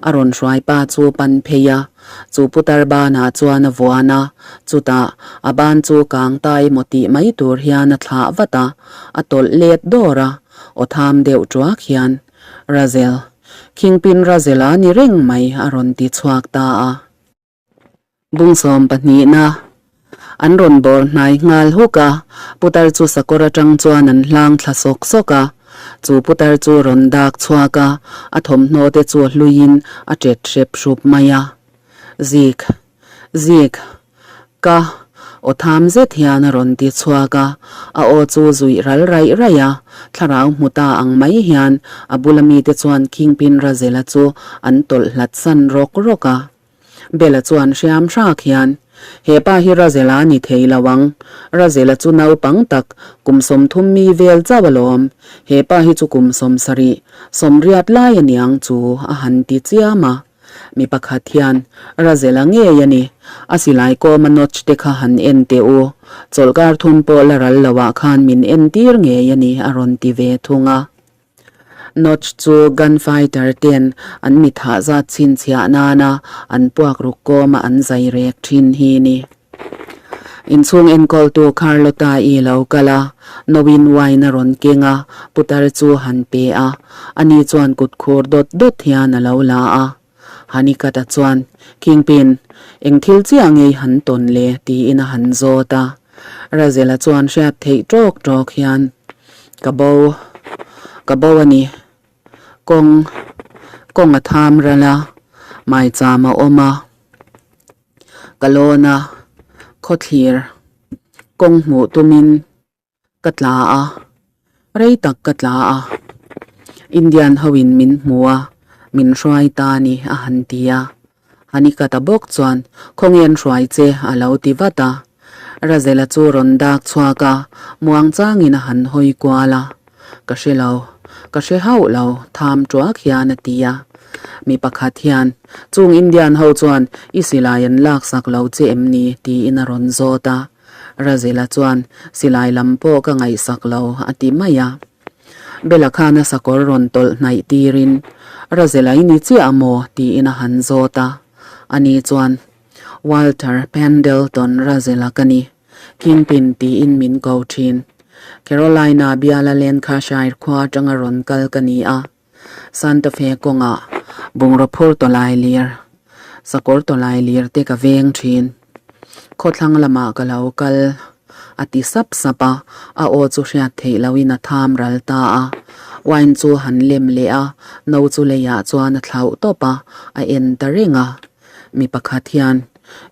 a rawn hruai pa chu pan phei a. Chu putar banah chuan a vuan a, chutah a ban chu kang tai maw tih mai tur hian a thlah vat a, a tawlh let dawr a, aw tham deuh tuak hian, Razel, Kingpin Razel a ni reng mai a rawn ti chhuak ta a. Bungsawm pahnihna an rawn bawr hnai nghal huk a, putar chu sakawr atang chuan an hlang thla sawk sawk a. Chu putar chu rawn dak chhuak a, a thawmhnaw te chu a hluiin a tet hrep hrup mai a. Zik. Zik, ka aw tham zet hian a rawn ti chhuak a, a aw chu zuih ral raih raih a, thlarau hmu ta ang mai hian a bula mite chuan Kingpin Razela chu an tawlh hlat san rawk rawk a. Bella chuan hriam hrak hian, He pa hi Razela a ni thei lo ang. Razela chu naupang tak, kum 30 mi vel chauh alawm. He pa hi chu kum 70, sawmriat lai a niang chu a han ti chiam a. Mi pakhat hian, Razela ngei a ni. A silai kawma notch te kha han en teh u. Chawlhkar thum pawh la ral loah khan min entir ngei a ni a rawn ti ve thung a. Notch chu gunfighter ten an mi thah zat chhinchhiah nana an puak ruk kawma an zai rek thin hi ni. Inchhung enkawltu Carlota i lo kal a, Nowin wine a rawn keng a, putar chu han pe a, ani chuan kut khur dawt dawt hian a lo la a. Honeycutt-a chuan, Kingpin, eng thil chiah ngei han tawn le? tiin a han zawt a. Razela chuan hriat theih tawk tawk hian, Ka bo, ka bo a ni. Kawng, kawng a tham ral a, maicham a awm a, ka lawn a, khawthlir kawng hmuh tumin Ka tla a, rei tak ka tla a, Indian hoin min hmu a, min hruai ta a ni a han ti a. Hanikata bawk chuan khawnge an hruai che a lo ti vat a. Razela chu rawn dak chhuak a, muang changin a han hawi kual a. Ka hre lo, ka hre hauh lo, tham tuak hian a ti a. Mi pakhat hian, Chung Indian ho chuan i silai an laksak lo che em ni? tiin a rawn zawt a. Razela chuan, Silai lam pawh ka ngaihsak lo, a ti mai a. Bela khan a sakawr rawn tawlh hnaih tirin, Razela i ni chiah a maw? tiin a han zawt a. Ani chuan, Walter Pendleton Razela ka ni, Kingpin tiin min ko thin. Carolina biala Lancashire khua atanga rawn kal ka ni a. Santa Fe kawngah bungraw phur tawlai lir, sakawr tawlai lir te ka veng thin. Khawthlang lamah ka lo kal a ti sap sap a, a aw chu hriat theih lohin a tham ral ta a. Wine chu han lem leh a, no chu leiah chuan a thlauh tawp a, a en ta reng a. Mi pakhat hian,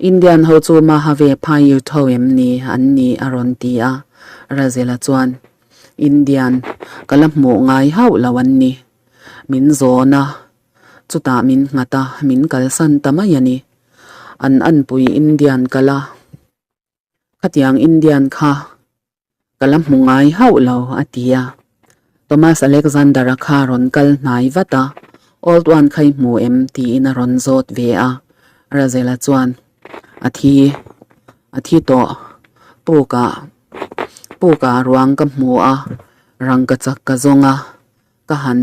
Indian ho chu Mahave Paiute ho em ni an ni a rawn ti a. Razela chuan, Indian, ka la hmuh ngai hauh lo an ni. Min zawn a, chutah min nghat a, min kalsan ta mai a ni. An anpui Indian ka la, khatiang Indian kha ka la hmu ngai hauh lo, a ti a. Thomas Alexander-a kha rawn kal hnai vat a, Old One kha i hmu em? tiin a rawn zawt ve a. Razela chuan, A thi, a thi tawh, pukah Pukah ruang ka hmu a, rangka chak ka zawng a, ka han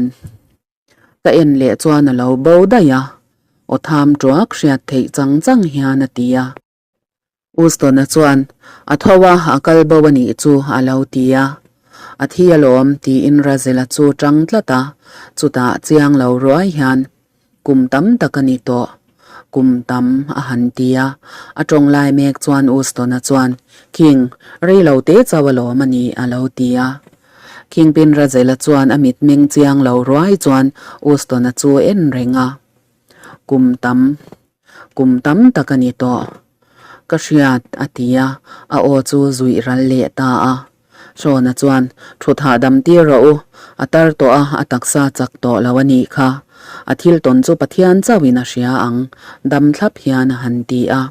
ka en leh chuan a lo bo daih a, aw tham tuak hriat theih chang chang hian a ti a. Ustona chuan a tho a, a kal bo a nih chu a lo ti a, a thi alawm tiin Razela chu tang tlat a, chutah chiang lo ruai hian Kum tam tak a ni tawh. Kum tam a han ti a. A tawng lai mek chuan Ustona chuan, King, rei lo te chauh alawm a ni, a lo ti a. King Pinrajela chuan a mitmeng chiang lo ruai chuan Ustona chu en reng a. Kum tam, kum tam tak a ni tawh. Ka hriat, a ti a, a aw chu zuih ral leh ta a. Hrawna chuan, Thut hahdam tir rawh u, a tar tawh a, a taksa chak tawh lo a nih kha. A thil tawn chu Pathian chauhin a hria ang, dam thlap hian a han ti a.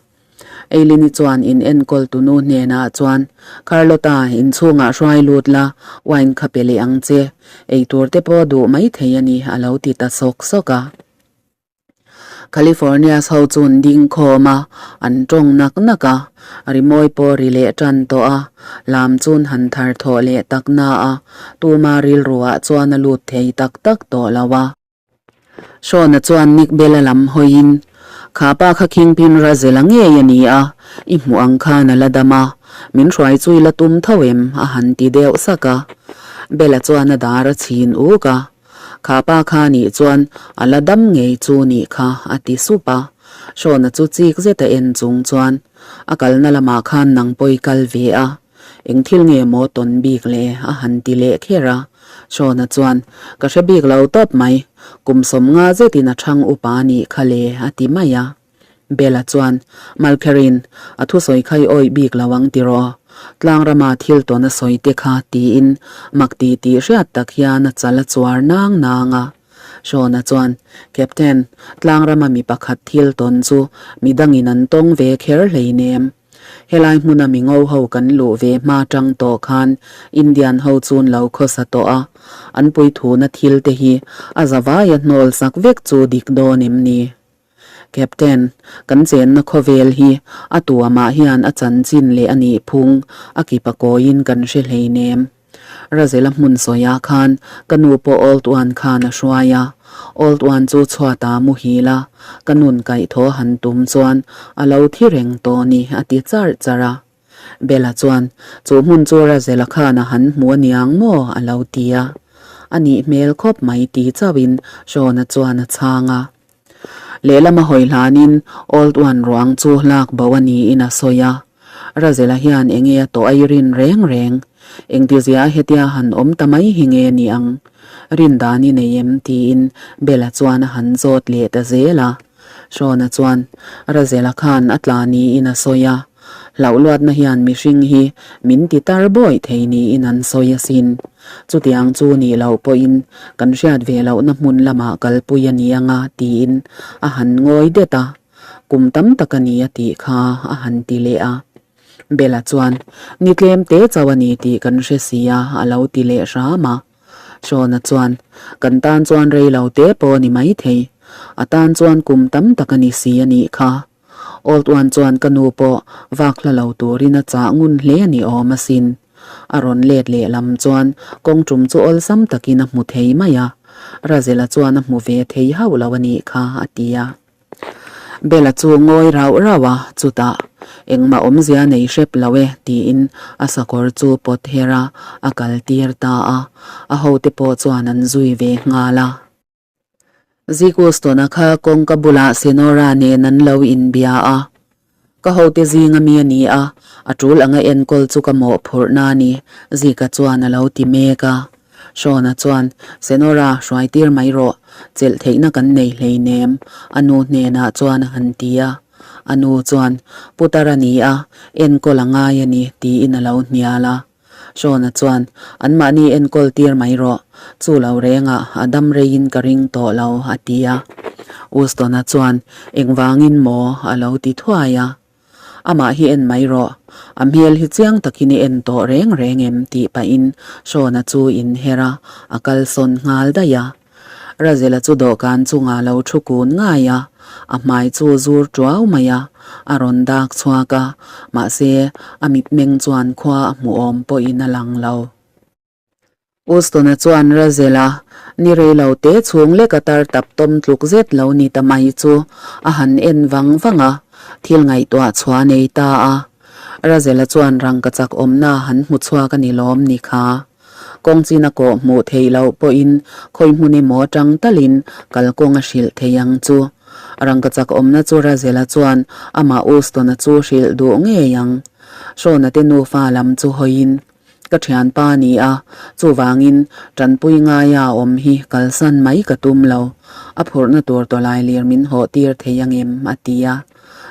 Eileen-i chuan in enkawl tunu hnenah chuan, Carlota, inchhungah hruai lut la, wine kha pe leh ang che. Eitur te pawh duh mai thei a ni, a lo ti ta sawk sawk a. Californias ho chu an ding khawm a, an tawng nak nak a, rimawi pawh ri leh tan tawh a, lam chun han thar thawh leh tak na a, tuma rilruah chuan a lut thei tak tak tawh lo a. Shawn-a chuan Nick Bell-a lam hawiin, Kha pa kha Kingpin Razel-a ngei a ni a, i hmuh ang khan a la dam a, min hruai chu i la tum tho em? a han ti deuh sak a. Bell-a chuan a dar a chhin uk a. Kha pa kha nih chuan a la dam ngei chu nih kha a ti sup a. Hrawna chu chik zet a en chung chuan a kalna lamah khan nang pawi kal ve a, eng thil nge maw tawn bik le a han ti leh kher a. Hrawna chuan ka hre bik lo tawp mai, kum 50 zetin a thang upa nih kha le a ti mai a. Bella chuan, Malkherin, a thusawi kha i awih bik lo ang tiraw? Tlangrama thil tawn a sawi te kha, tiin mak ti tih hriat tak hian a chal a chuar nang nang a. Shawn-a chuan, Captain, tlangrama mi pakhat thil tawn chu midangin an tawng ve kher hleinem. Helai hmuna mi ngo ho kan luh ve hma tang tawh khan Indian ho chun lo khawsa tawh a, an puithuna thil te hi a zavaia hnawl sak vek chu dik dawn em ni? Captain, kan chenna khawvel hi a tuamah hian a chanchin leh a nih phung a kipa kawiin kan hre hleinem. Razela hmun sawiah khan ka nu pawh Old One khan a hruai a, Old One chu chhuatah muhil a, ka nun kaihthaw han tum chuan a lo thi reng tawh ni a ti charh charh a. Bella chuan, Chu hmun chu Razela khan a han hmu aniang maw? a lo ti a. A nih hmel khawp mai ti chauhin Shawn-a chuan a chhang a. Lehlam a hawi hlanin Old One ruang chu lak bo a niin a sawi a. Razela hian enge a tawh ai rin reng reng? Engtizia hetia han awm ta mai hi nge ni ang? Rin dan i nei em? tiin Bella chuan a han zawt leh ta zel a. Shawn-a chuan Razela khan a tla niin a sawi a. Hlauhluatna hian mihring hi min ti tar bawih thei niin an sawi asin. Chutiang chu nih loh pawhin kan hriat ve lohna hmun lamah kalpui a ni anga tiin a han ngawi det a, kum tam tak a ni a tih kha a han ti leh a. Bella chuan, Ni tlem te chauh a ni tih kan hre si a a lo ti leh hram a. Shawn-a chuan, Kan tan chuan rei lo te pawh a ni maithei. A tan chuan kum tam tak a ni si a nih kha. Old One chuan ka nu pawh vak hla lo turin a chah ngun hle a ni awm asin. A rawn let leh lam chuan kawng tum chu awlsam takin a hmu thei mai a, Razela chuan a hmu ve thei hauh lo a nih kha a ti a. Bella chu ngawi rauh rauh a, chutah, Engmah awmzia nei hrep lo e tiin a sakawr chu pawt her a, a kal tir ta a, a hote pawh chuan an zui ve nghal a. Zikustona kha kawngka bulah Senora nen an lo inbia a. Ka hote zinga mi a ni a, a tul anga enkawl chu ka mawhphurhna a ni, Zika chuan a lo ti mek a. Shawn-a chuan, Senora, hruaitir mai rawh, chelh theihna kan nei hleinem, a nu hnenah chuan a han ti a. A nu chuan, Putar a ni a, enkawl a ngai a ni, tiin a lo hnial a. Shawn-a chuan, Anmahni enkawl tir mai rawh, chu lo rengah a dam reiin ka ring tawh lo, a ti a. Uston-a chuan, Engvangin maw? a lo ti thuai a. Amah hi en mai rawh, a hmel hi chiang takin i en tawh reng reng em? tih pahin Shawn-a chu inher a, a kalsawn nghal daih a. Razela chu dawhkan chungah lo thu kun ngai a, a hmai chu zur tuau mai a, a rawn dak chhuak a, mahse a mitmeng chuan khua a hmuhawm pawhin a lang lo. Ustona chuan Razela ni rei lo te chhung lek a tar tap tawm tluk zet lo ni ta mai chu a han en vang vang a, thil ngaihtuah chhuah a nei ta a. Razela chuan rangka chak awmna han hmu chhuak a ni lawm ni kha. Kawng chin a kawh hmuh theih loh pawhin khawi hmun emaw atang talin kalkawng a hrilh thei ang chu. Rangkachak awmna chu Razela chuan amah Uston-a chu hrilh duh ngei ang. Shawn-a te nufa lam chu hawiin, Ka thianpa a ni a, chuvangin tanpui ngaia a awm hi kalsan mai ka tum lo. A phurhna tur tawlai lir min hawh tir thei angem? a ti a.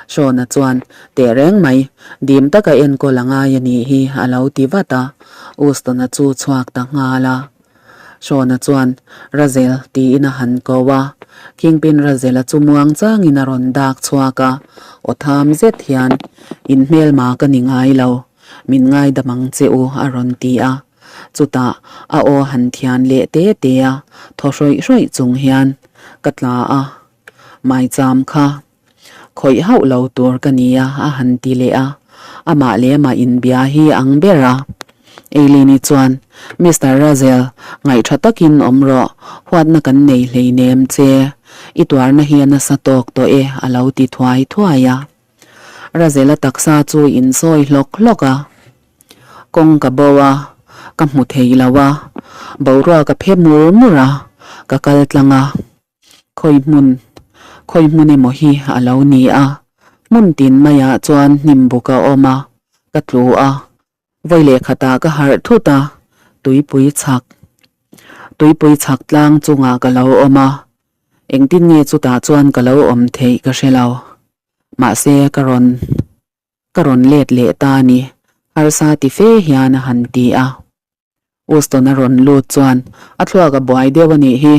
Shawn-a chuan, Teh reng mai, dim taka enkawl a ngai a nih hi, a lo ti vat a. Uston-a chu chhuak ta nghal a. Shawn-a chuan, Razel, tiin a han ko a. Kingpin Razel-a chu muang changin a rawn dak chhuak a, aw tham zet hian, In hmelma ka ni ngai lo, min ngaidam ang che u, a rawn ti a. Chutah a aw han thian leh te te a, thaw hrawih hrawih chung hian, Ka tla a, Maicham kha khawih hauh lo tur ka ni a, a han ti leh a. Amah leh amah inbia hi ang ber a. Eileen-i chuan, Mister Razel, ngaihṭha takin awm rawh, huatna kan nei hleinem che. I tuarna hi a nasa tawk tawh e, a lo ti thuai thuai a. Razel-a taksa chu insawi hlawk hlawk a. Kawng ka bo a, ka hmu thei lo a, boruak a phe mur mur a, ka kal tlang a. Khawi hmun, khawi hmun emaw hi a lo ni a, hmun tin maiah chuan hnim buk a awm a, ka tlu a, vawi leh khatah ka harh thut a, tuipui chhak, tuipui chhak tlang chungah ka lo awm a, engtin nge chutah chuan ka lo awm theih ka hre lo. Mahse, ka rawn, ka rawn let leh ta a ni, harsa ti fe hian a han ti a. Uston a rawn lut chuan a thluak a buai deuh a nih hi,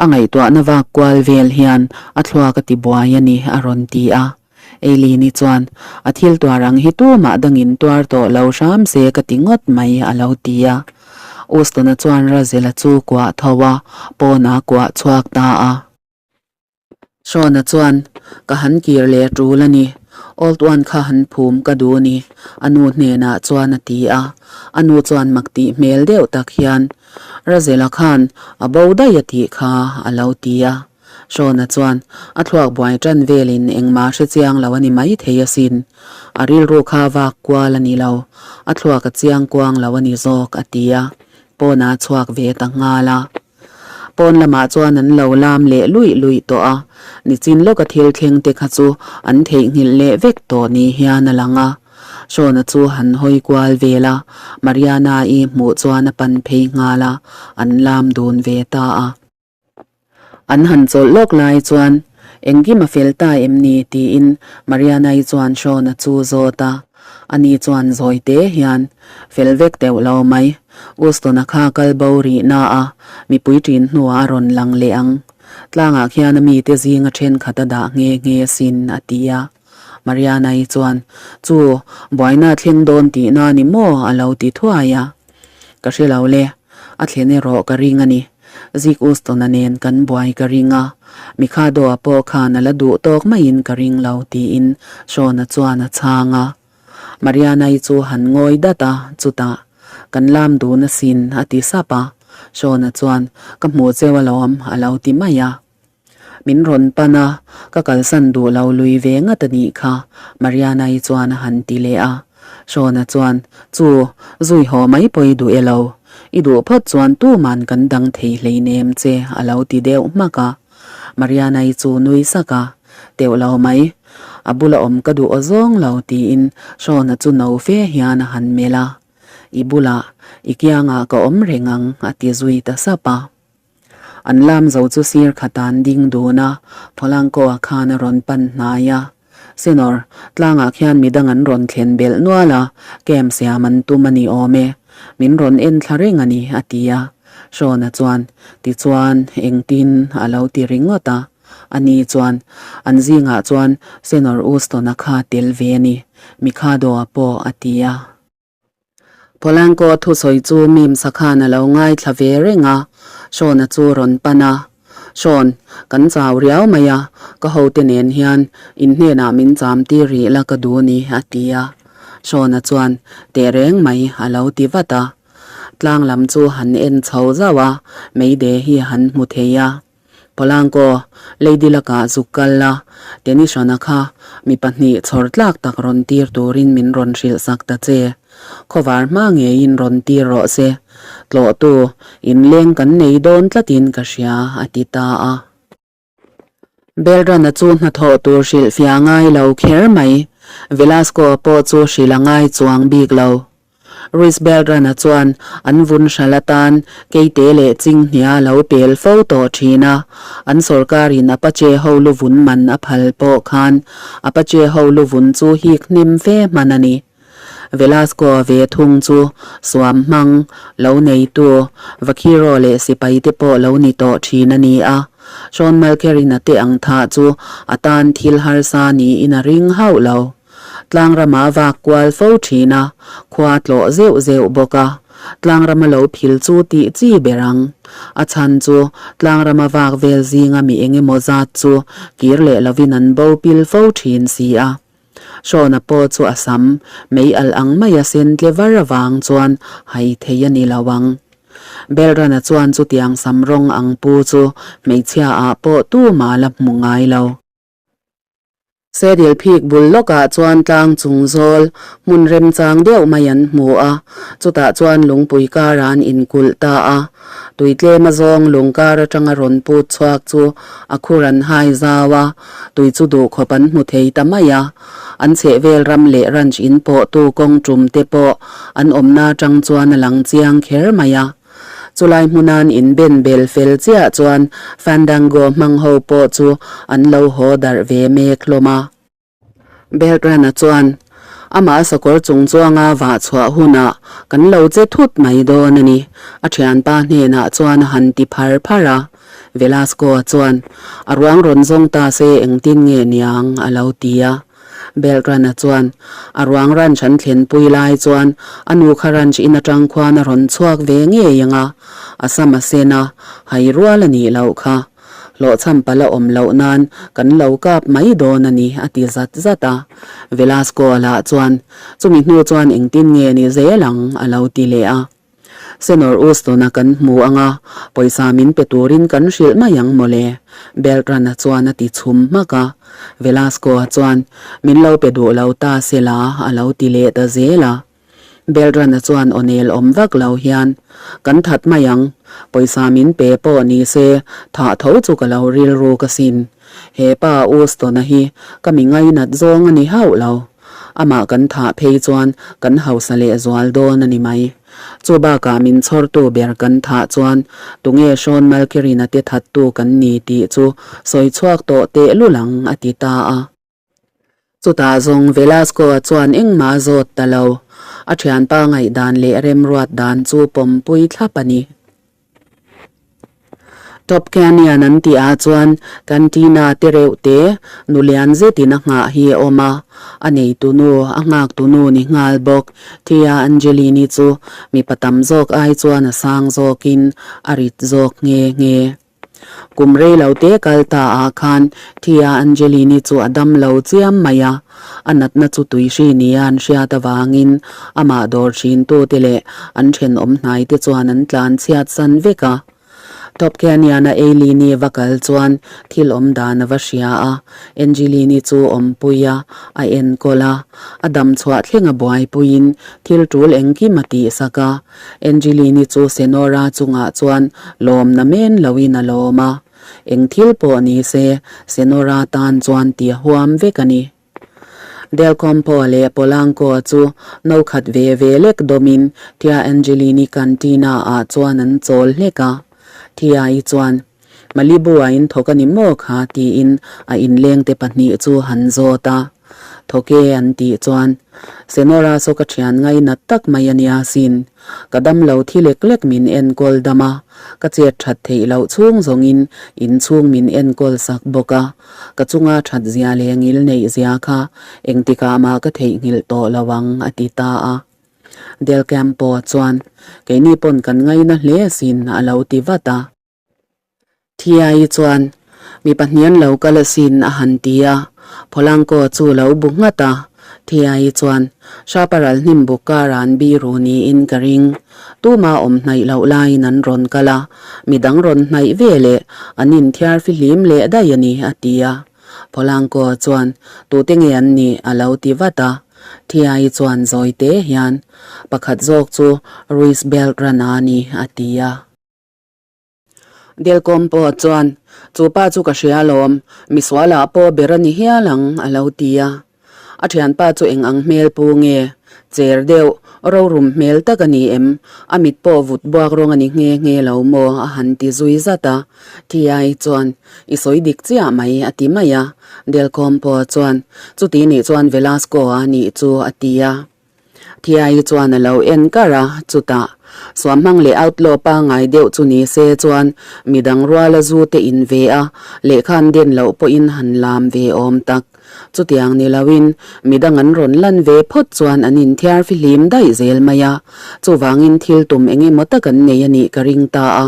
a ngaihtuahna vak kual vel hian a thluak a ti buai a ni a rawn ti a. Eileen-i chuan a thil tuar ang hi tumah dangin tuar tawh lo hram se ka ti ngawt mai a lo ti a. Uston-a chuan Razel-a chu kuah tho a, pawnah a kuah chhuak ta a. Sean-a chuan, Ka han kir leh tul a ni. Old One kha han phum ka duh a ni, a nu hnenah chuan a ti a. A nu chuan mak tih hmel deuh tak hian, Razela khan a bo daih a tih kha, a lo ti a. Sean-a chuan, A thluak buai tan velin engmah hre chiang lo a ni mai thei asin. A rilru kha vak kual a ni lo. A thluak a chiang kuang lo a ni zawk, a ti a. Pawnah a chhuak ve ta nghal a. Pawn lamah chuan an lo lam leh luih luih tawh a, nichin lawka thil thleng te kha chu an theihnghilh leh vek tawh ni hian a lang a. Shawna chu han hawi kual vel a, Mariana-i hmuh chuan a pan phei nghal a, an lam dun ve ta a. An han chawlh lawk lai chuan, Engkim a fel ta em ni? tiin Mariana-i chuan Shawna chu zawt a. Ani chuan zawi te hian, Fel vek deuh lo mai. Uston-a kha kal bo rih na a, mipui ṭin hnuah a rawn lang leh ang. Tlangah khian a mite zinga ṭhenkhat a dah nghe nghe asin, a ti a. Mariana-i chuan, Chu, buaina a thleng dawn tihna a ni maw? a lo ti thuai a. Ka hre lo le, a thlen erawh ka ring a ni. Zik Uston-a nen kan buai ka ring a, Mikado-a pawh khan a la duh tawk maiin ka ring lo, tiin Sean-a chuan a chhang a. Mariana-i chu han ngawi dat a, chutah, Kan lam dun asin, a ti sap a. Sean-a chuan, Ka hmuh cheu alawm, a lo ti mai a. Min rawn pan a, ka kalsan duh lo lui ve ngat a nih kha, Mariana-i chuan a han ti leh a. Sean-a chuan, Chu, zui haw mai pawh i duh e lo. I duh phawt chuan tuman kan dang thei hleinem che, a lo ti deuh hmak a. Mariana-i chu nui sak a, Teuh lo mai. A bula awm ka duh aw zawng lo, tiin Sean-a chu no fe hian a han melh a. I bulah, i kiangah ka awm reng ang, a ti zui ta sap a. An lam zo chu sir khat an ding dun a, Polanco-a khan a rawn pan hnai a. Senor, tlangah khian midang an rawn thlen belh nual a, camp siam an tum a ni awm e. Min rawn en thla reng a ni, a ti a. Sean-a chuan, Tichuan, engtin? a lo ti ringawt a. Ani chuan, An zingah chuan Senor Uston-a kha tel ve a ni, Mikado-a pawh, a ti a. Polanco thusawi chu Mimsa khan a lo ngaithla ve reng a, Sean-a chu rawn pan a. Sean, kan chau riau mai a, ka hote nen hian in hnenah min cham tir rih la ka duh ni, a ti a. Sean-a chuan, Teh reng mai, a lo ti vat a. Tlang lam chu han en chho zauh a, Mayday hi han hmu thei a. Polanco, Lady lakah zuk kal la, Tennyson-a kha mi pahnih chhawr tlak tak rawn tir turin min rawn hrilh sak ta che. Khawvar hma ngeiin rawn tir rawh se. Tlawhtu, inleng kan nei dawn tlatin ka hria, a ti ta a. Belrana chu hnathawh tur hrilh fiah ngai lo kher mai. Velasco-a pawh chu hrilh a ngai chuang bik lo. Ruiz Belgrana chuan an vun hral atan keite leh chinghnia a lo pel fo tawh thin a, an sorkarin Apache ho lu vun man a phal pawh khan Apache ho lu vun chu hik hnem fe hman a ni. Velasco-a ve thung chu suam hmang, lo neitu, Vaquero leh sipai te pawh lo ni tawh thin a ni a, Sean Mulkerin-a te ang thah chu a tan thil harsa niin a ring hauh lo. Tlangrama vak kual fo thin a, khua tlawh zeuh zeuh bawk a. Tlangrama lo phil chu tih chi ber ang. A chhan chu tlangrama vak vel zinga mi eng emaw zat chu kir leh lovin an bo pil fo thin si a. Hrawna pawh chu a sam mei alh ang maia sen tle var avang chuan hai thei a ni lo ang. Belrana chuan chutiang sam rawng ang pu chu hmeichhia ah pawh tumah la hmu ngai lo. Sedil phik bul lawkah chuan tlang chung zawl hmun remchang deuh mai an hmu a, chutah chuan lungpui kara an inkulh ta a. Tui tlem azawng lung kar atanga rawn put chhuak chu a khur an hai zau a, tui chu duhkhawp an hmu thei ta mai a. An chhehvel ram leh ranch in pawhtu kawng tum te pawh an awmna atang chuan a lang chiang kher mai a. Chulai hmunan inben bel fel chiah chuan Fandango hmang ho pawh chu an lo haw darh ve mek hlawm a. Beltrana chuan, Amah sakawr chung chuanga vah chhuah hunah kan lo che thut mai dawn a ni, a thianpa hnenah chuan a han ti phar phar a. Velasco-a chuan, A ruang rawn zawng ta se engtin nge niang? a lo ti a. Beltrana chuan, A ruang ranch an thlenpui lai chuan a nu kha ranch in atang khuan a rawn chhuak ve ngei ang a, a sam a sen a, hai rual a nih loh kha. Hlawhchham pala awm loh nan kan lo kap mai dawn a ni, a ti zat zat a. Velasco-a lah chuan, Chumi hnu chuan engtin nge ni zel ang? a lo ti leh a. Senor Uston-a kan hmu ang a, pawisa min pe turin kan hrilh mai ang mawle, Beltran-a chuan a ti chhum hmak a. Velasco-a chuan, Min lo pe duh lo ta se la, a lo ti leh ta zel a. Belrana chuan aw nel awm vak lo hian, Kan that mai ang, pawisa min pe pawh ni se, thah tho chu ka lo rilru ka sin. He pa Uston-a hi ka mi ngainat zawng a ni hauh lo. Amah kan thah phei chuan kan hausa leh zual dawn a ni mai. Chu bakah min chhawrtu ber kan thah chuan tunge Sean Malkirina te thattu kan ni tih chu sawi chhuak tawh tehlul ang, a ti ta a. Chutah zawng Velasco-a chuan engmah a zawt ta lo. A thianpa ngaihdan leh remruat dan chu pawmpui thlap a ni. Top Canyon an tih ah chuan cantina te reuh te nu lian zetin a nghah hi a awm a. A neitu nu, a nghaktu nu ni nghal bawk. Tia Angelini chu mipa tam zawk ai chuan a sang zawkin a rit zawk nghe nghe. Kum rei lo te kal ta ah khan Tia Angelini chu a dam lo chiam mai a, a natna chu tuihri nia an hriat avangin amah dawr thintu te leh an thenawm hnai te chuan an tlan chhiat san vek a. Top Canyon-a Eileen-i va kal chuan thil awm dan a va hria a, Angelini chu awmpui a, a enkawl a, a dam chhuah thleng a buaipuiin thil tul engkim a tihsak a. Angelini chu Senora chungah chuan lawmna men loin a lawm a, eng thil pawh ni se Senora tan chuan ti a huam vek a ni. Del Campo leh Polanco chu no khat ve ve lek dawmin Tia Angelini cantina ah chuan an chawl hlek a. Tia-i chuan, Malibu-a in thawk a ni maw kha? tiin a inlengte pahnih chu han zawt a. Thawk e an tih chuan, Senora saw ka thian ngainat tak mai a nia sin. Ka dam lo thi lek lek min enkawl dam a, ka chet that theih loh chhung zawngin inchhung min enkawl sak bawk a, ka chunga that zia leh ngil neih zia kha engtikah mah ka theihnghilh tawh lo ang a ti ta a. Del Campo chuan, Keini pawn kan ngaina hle sin a lo ti vat a. Thiai chuan, Mi pahnian lo kal asin a han ti a, Polanco chu lo bu nghat a. Thiai chuan, Chaparral hnim buk kara an biru niin ka ring. Tuma awm hnaih loh laiin an rawn kal a, midang rawn hnaih ve leh an inthiar fihlim leh daih a ni, a ti a. Polanco chuan, Tute nge an nih? a lo ti vat a. Thiai chuan zawi te hian, Pakhat zawk chu Ruiz Beltran-a a ni, a ti a. Delcom pawh chuan, Chu pa chu ka hria alawm, misualah pawh ber a ni hial ang, a lo ti a. A thianpa chu eng ang hmel pu nge? Cher deuh, rorum hmel tak a ni em? A mit pawh vut buak rawng a ni nghe nghe lo maw? a han ti zui zat a. Thiai chuan, I sawi dik chiah mai, a ti mai a. Delcom pawh chuan, Chuti nih chuan Velasco-a nih chu, a ti a. Thiai chuan a lo en kar a, chutah suamhmang leh outlaw pangngai deuh chu ni se chuan midang ruala zu te in ve a, lehkha an den loh pawhin han lam ve awm tak. Chutiang ni loin midang an rawn lan ve phawt chuan an inthiar fihlim daih zel mai a, chuvangin thil tum eng emaw tak an nei a nih ka ring ta a.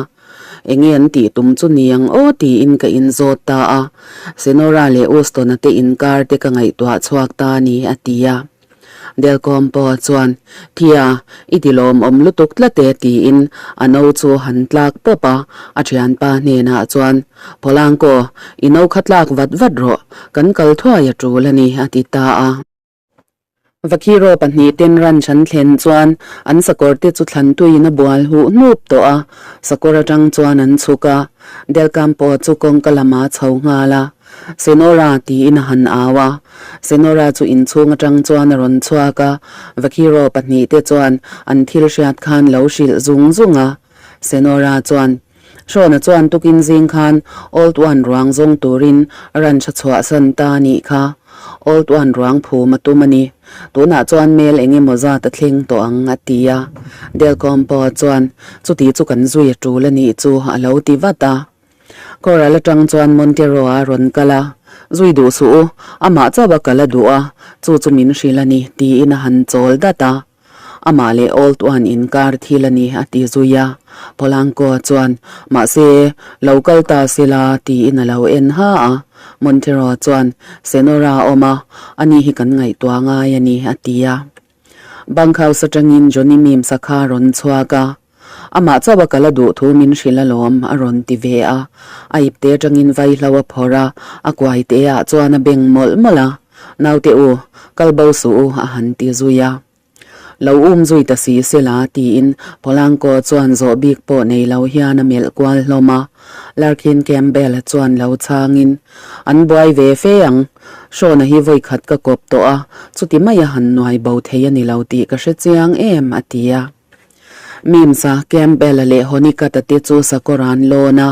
Enge an tih tum chu ni ang aw tiin ka inzawt ta a, Senora leh Uston-a te inkar te ka ngaihtuah chhuak ta a ni, a ti a. Delcom pawh chuan, Thia, i ti lawmawm lutuk tlat e tiin a no chu han tlak pawp a, a thianpa hnenah chuan, Pholangkaw, i no kha tlak vat vat rawh, kan kal thuai a tul a ni, a ti ta a. Vakhiro pahnihten ranch an thlen chuan an sakawr te chu thlan tuiin a bual huh hnup tawh a, sakawr atang chuan an chhuk a, Delcampo chu kawngka lamah a chho nghal a. Senora tiin a han au a. Senora chu inchhung atang chuan a rawn chhuak a, Vakhiro pahnihte chuan an thil hriat khan lo hrilh zung zung a. Senora chuan, Hrawna chuan tukin zing khan Old One ruang zawng turin ranch a chhuahsan ta nih kha. Old One ruang phum a tum a ni. Tunah chuan mel eng emaw zat a thleng tawh ang, a ti a. Del Campo chuan, Chuti chu kan zui a tul a nih chu, a lo ti vat a. Corral atang chuan Montero a rawn kal a, Zui duh suh u, amah chauh a kal a duh a, chu chu min hrilh a ni, tiin a han chawl dat a. Amah leh Old One inkar thil a ni, a ti zui a. Polanco chuan, Mahse, lo kal ta se la, tiin a lo en ha a. Montero chuan, Senora a awm a, ani hi kan ngaihtuah ngai a ni, a ti a. Bunkhouse atangin Johnny Mims-a kha a rawn chhuak a. Amah chauh a kal a duh thu min hrilh alawm, a rawn ti ve a. A ipte atangin vaihlo a phawrh a, a kuai te ah chuan a beng mawlh mawlh a. Naute u, kal bo suh u, a han ti zui a. Lo um zui ta si se la, tiin Polanco chuan zawh bik pawh nei lo hian a melh kual hlawm a. Larkin Campbell-a chuan lo chhangin, An buai ve fe ang. Hrawna hi vawi khat ka kawp tawh a, chuti maia han nuai bo thei a ni lo tih ka hre chiang em, a ti a. Mims-a, Campbell-a leh Honeycutt-a te chu sakawr an lawn a,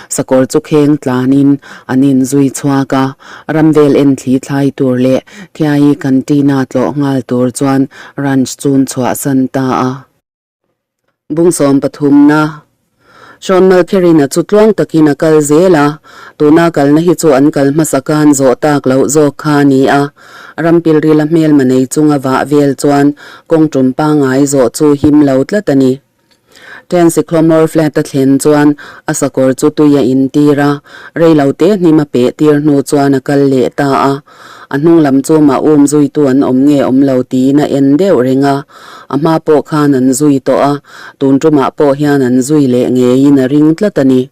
sakawr chu kheng tlanin an inzui chhuak a, ram vel en thli thlai tur leh Thiai Cantina tlawh nghal tur chuan ranch chun chhuahsan ta a. Bungsawm pathumna Sean Malkherina chu tluang takin a kal zel a, tuna kalna hi chu an kal hmasa khan zawh tak loh zawk kha a ni a. Ram pilrila hmelma nei chunga vah vel chuan kawng tum pangngai zawh chu him lo tlat a ni. Tensiklomore flat a thlen chuan a sakawr chu tui a intir a, reilo te hnim a peh tir hnu chuan a kal leh ta a. A hnung lam chu mah um zuitu an awm nge awm lo tiin a en deuh reng a, a hma pawh khan an zui tawh a, tun tumah pawh hian an zui leh ngeiin a ring tlat a ni.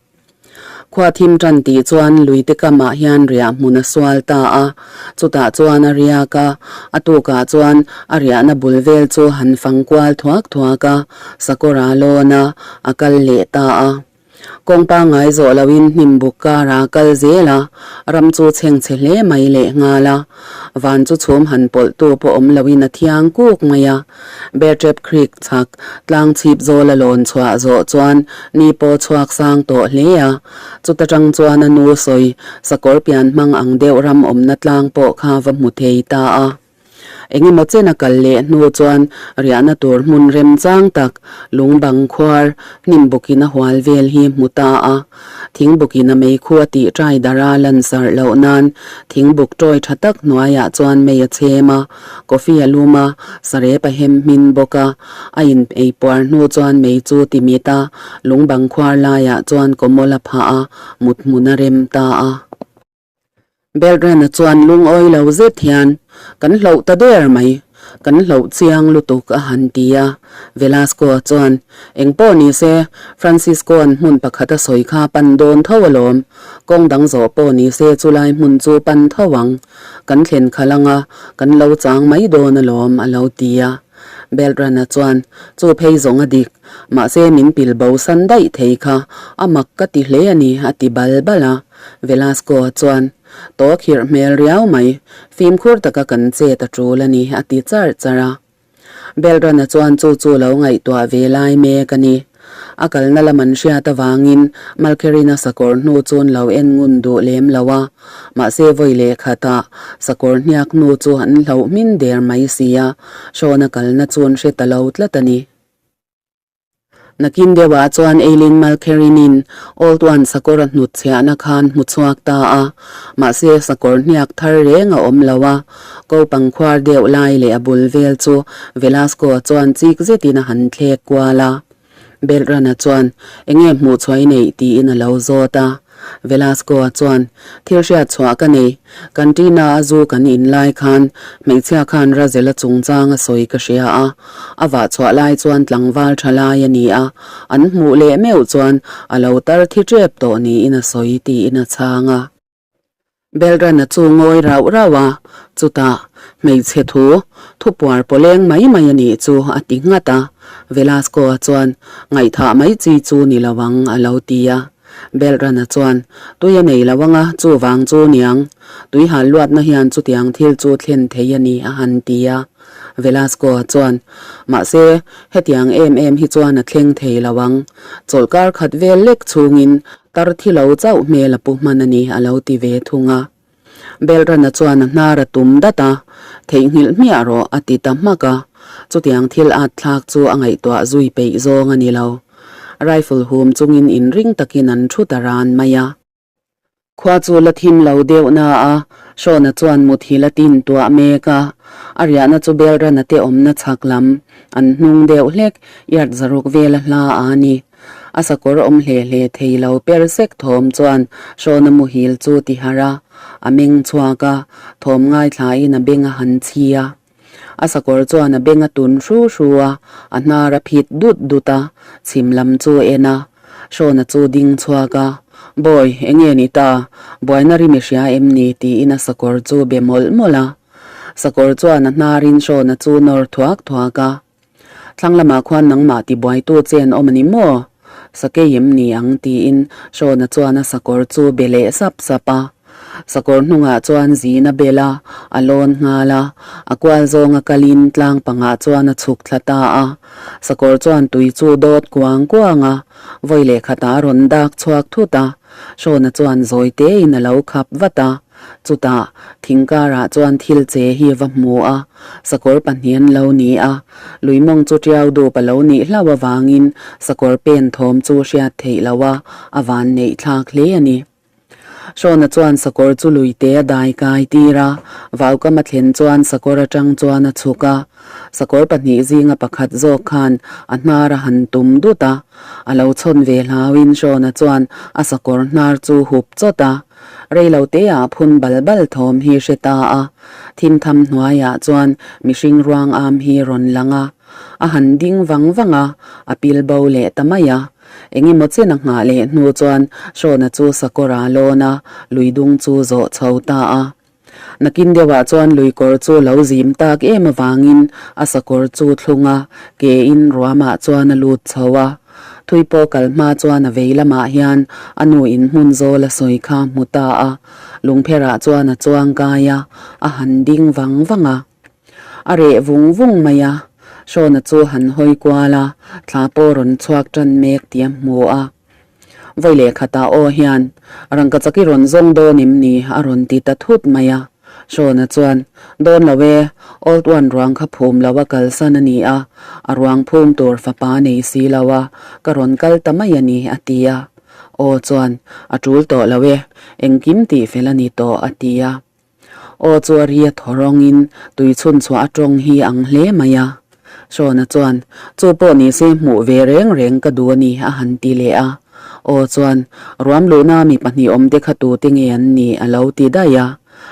Khua thim tan tih chuan luite kamah hian riah hmun a sual ta a, chutah chuan a riak a, a tukah chuan a riahna bul vel chu han fang kual thuak thuak a, sakawr a lawn a, a kal leh ta a. Kawng pangngai zawh loin hnim buk kara kal zel a, ram chu chheng chhe hle mai leh nghal a. Van chu chhum han pawlh tu pawh awm loin a thiang kuk mai a. Beartrap Creek chhak tlang chhip zawl a lawn chhuah zawh chuan ni pawh chhuak sang tawh hle a. Chuta tang chuan a nu sawi sakawr pian hmang ang deuh ram awmna tlang pawh kha va hmu thei ta a. Engemaw chen a kal leh hnu chuan riahna tur hmun remchang tak lung bang khuar hnim bukin a hual vel hi hmu ta a. Thing bukin a meikhu a tih ṭai darh a lan sarh loh nan thing buk ṭawi ṭha tak hnuaiah chuan mei a chhem a, coffee a lum a, sarep a hem hmin bawk a. A in ei puar hnu chuan mei chu ti mit a, lung bang khuar laiah chuan kawmawl a phah a, mut hmun a rem ta a. Belrena chuan lungawi lo zet hian, Kan hloh ta der mai, kan hloh chiang lutuk a han ti a. Velasco chuan, Eng pawh ni se, Francisco-a'n hmun pakhat a sawi kha pan dawn tho alawm. Kawng dang zawh pawh ni se chulai hmun chu pan tho ang. Kan thlen khalh anga kan lo chang mai dawn alawm a lo ti a. Belrana chuan, Chu phei zawng a dik, mahse min pil bo san daih thei kha a mak ka ti hle a ni a ti bal bal a. Velasco chuan, Tawh khirh hmel riau mai, fimkhur taka kan chet a tul a ni, a ti charh charh a. Belrana chuan chu chu lo ngaihtuah ve lai mek a ni. A kalna lam an hriat avangin Malkherina sakawr hnu chun lo en ngun duh lem lo a, mahse vawi leh khatah sakawr hniak hnu chu an hloh hmin der mai si a, Hrawna kalna chun hre ta lo tlat a ni. Nakin deuhah chuan Eileen Malkherinin Old One sakawr a hnut chhiahna khan hmu chhuak ta a, mahse sakawr hniak thar reng a awm lo a, kopang khuar deuh lai leh a bul vel chu Velasco chuan chik zetin a han thlek kual a. Belrana chuan, Enge hmuh chhuah i neih? tiin a lo zawt a. Velasco-a chuan, Thil hriat chhuah ka nei. Cantina a zu kan in lai khan hmeichhia khan Razel-a chungchang a sawi ka hria a. A vah chhuah lai chuan tlangval tha lai a ni a, an hmuh leh meuh chuan a lo tar thi tep tawh niin a sawi tiin a chhang a. Belrana chu ngawi rauh rauh a, chutah hmeichhe thu thupuar pawleng mai mai a nih chu a ti nghat a. Velasco-a chuan, Ngaihthah mai chi chu ni lo ang a lo ti a. Belrana chuan, Tui a nei lo anga, chuvang chu niang. Tui hal luatna hian chutiang thil chu thlen thei a ni a han ti a. Velasco-a chuan, Mahse, hetiang em em hi chuan a thleng thei lo ang. Chawlhkar khat vel lek chhungin Tar thi lo chauh hmel a pu hman a ni, a lo ti ve thung a. Belrana chuan a hnar a tum dat a, Theihnghilh hmiah rawh, a ti ta hmak a. Chutiang thil at thlak chu a ngaihtuah zui peih zawng a ni lo. Rifle hum chungin inring takin an thu ta ran mai a. Khua chu la thim lo deuh na a, Hrawna chuan muthil a tin tuah mek a. A riahna chu Belrana te awmna chhak lam, an hnung deuh hlek, yard zaruk vela hla a ni. A sakawr awm hle hle thei lo per sek thawm chuan Hrawna muhil chu ti harh a, a meng chhuak a, thawm ngaithlain a beng a han chhi a. A sakawr chuan a beng a tun hru hru a, a hnar a phit dut dut a, chhim lam chu a en a. Hrawna chu ding chhuak a, Bawi, enge ni ta? Buaina ri mi hria em ni? tiin a sakawr chu be mawlh mawlh a. Sakawr chuan a hnarin Hrawna chu nawr thuak thuak a. Thlang lamah khuan nangmah tibuaitu che an awm a ni maw? Sakei em ni ang? tiin Hrawna chuan a sakawr chu be leh sap sap a. Sakawr hnungah chuan zin a bel a, a lawn nghal a. A kual zawnga kalin tlang pangah chuan a chhuk thla ta a. Sakawr chuan tui chu dawt kuang kuang a, vawi leh khatah a rawn dak chhuak thut a. Hrawna chuan zawi tein a lo khap vat a. Chutah, thing karah chuan thil che hi va hmu a, sakawr pahnih an lo ni a. Lui mawng chu tiau dup a lo nih hlauh avangin sakawr pen thawm chu hriat theih loh a, a van neih thlak hle a ni. Hrawna chuan sakawr chu lui te a dai kai tir a, vaukam a thlen chuan sakawr atang chuan a chhuk a. Sakawr pahnih zinga pakhat zawk khan a hnar a han tum dut a, a lo chhawn ve hlauin Hrawna chuan a sakawr hnar chu hup chawt a. Reilo teah phun bal bal thawm hi hre ta a, thimtham hnuaiah chuan mihring ruang am hi rawn lang a. A han ding vang vang a, a pil bo leh ta mai a. Eng emaw chen a nghah leh hnu chuan Hrawna chu sakawr a lawn a, lui dung chu zawh chho ta a. Nakin deuhah chuan lui kawr chu lo zim tak em avangin a sakawr chu thlung a, ke in ruamah chuan a lut chho a. Thui pawh kal hma chuan a vei lamah hian a nu in hmun zawl a sawi kha hmu ta a. Lungpherah chuan a chuang kai a, a han ding vang vang a. A reh vung vung mai a, Hrawna chu han hawi kual a, thla pawh rawn chhuak tan mek tih a hmu a. Vawi leh khatah aw hian, Rangka chak i rawn zawng dawn em ni? a rawn ti ta thut mai a. Hrawna chuan, Dawn lo e, Old One ruang kha phum lo a kalsan a ni a, a ruang phum tur fapa nei si lo a, ka rawn kal ta mai a ni, a ti a. Aw chuan, A tul tawh lo e, engkim tih fel a ni tawh, a ti a. Aw chu a ri a thaw rawngin tui chhun chhuah a tawng hi ang hle mai a. Hrawna chuan, Chu pawh ni se hmuh ve reng reng ka duh a ni a han ti leh a. Aw chuan, Ruam luhna mi pahnih awm te kha tute nge an nih a lo ti daih a.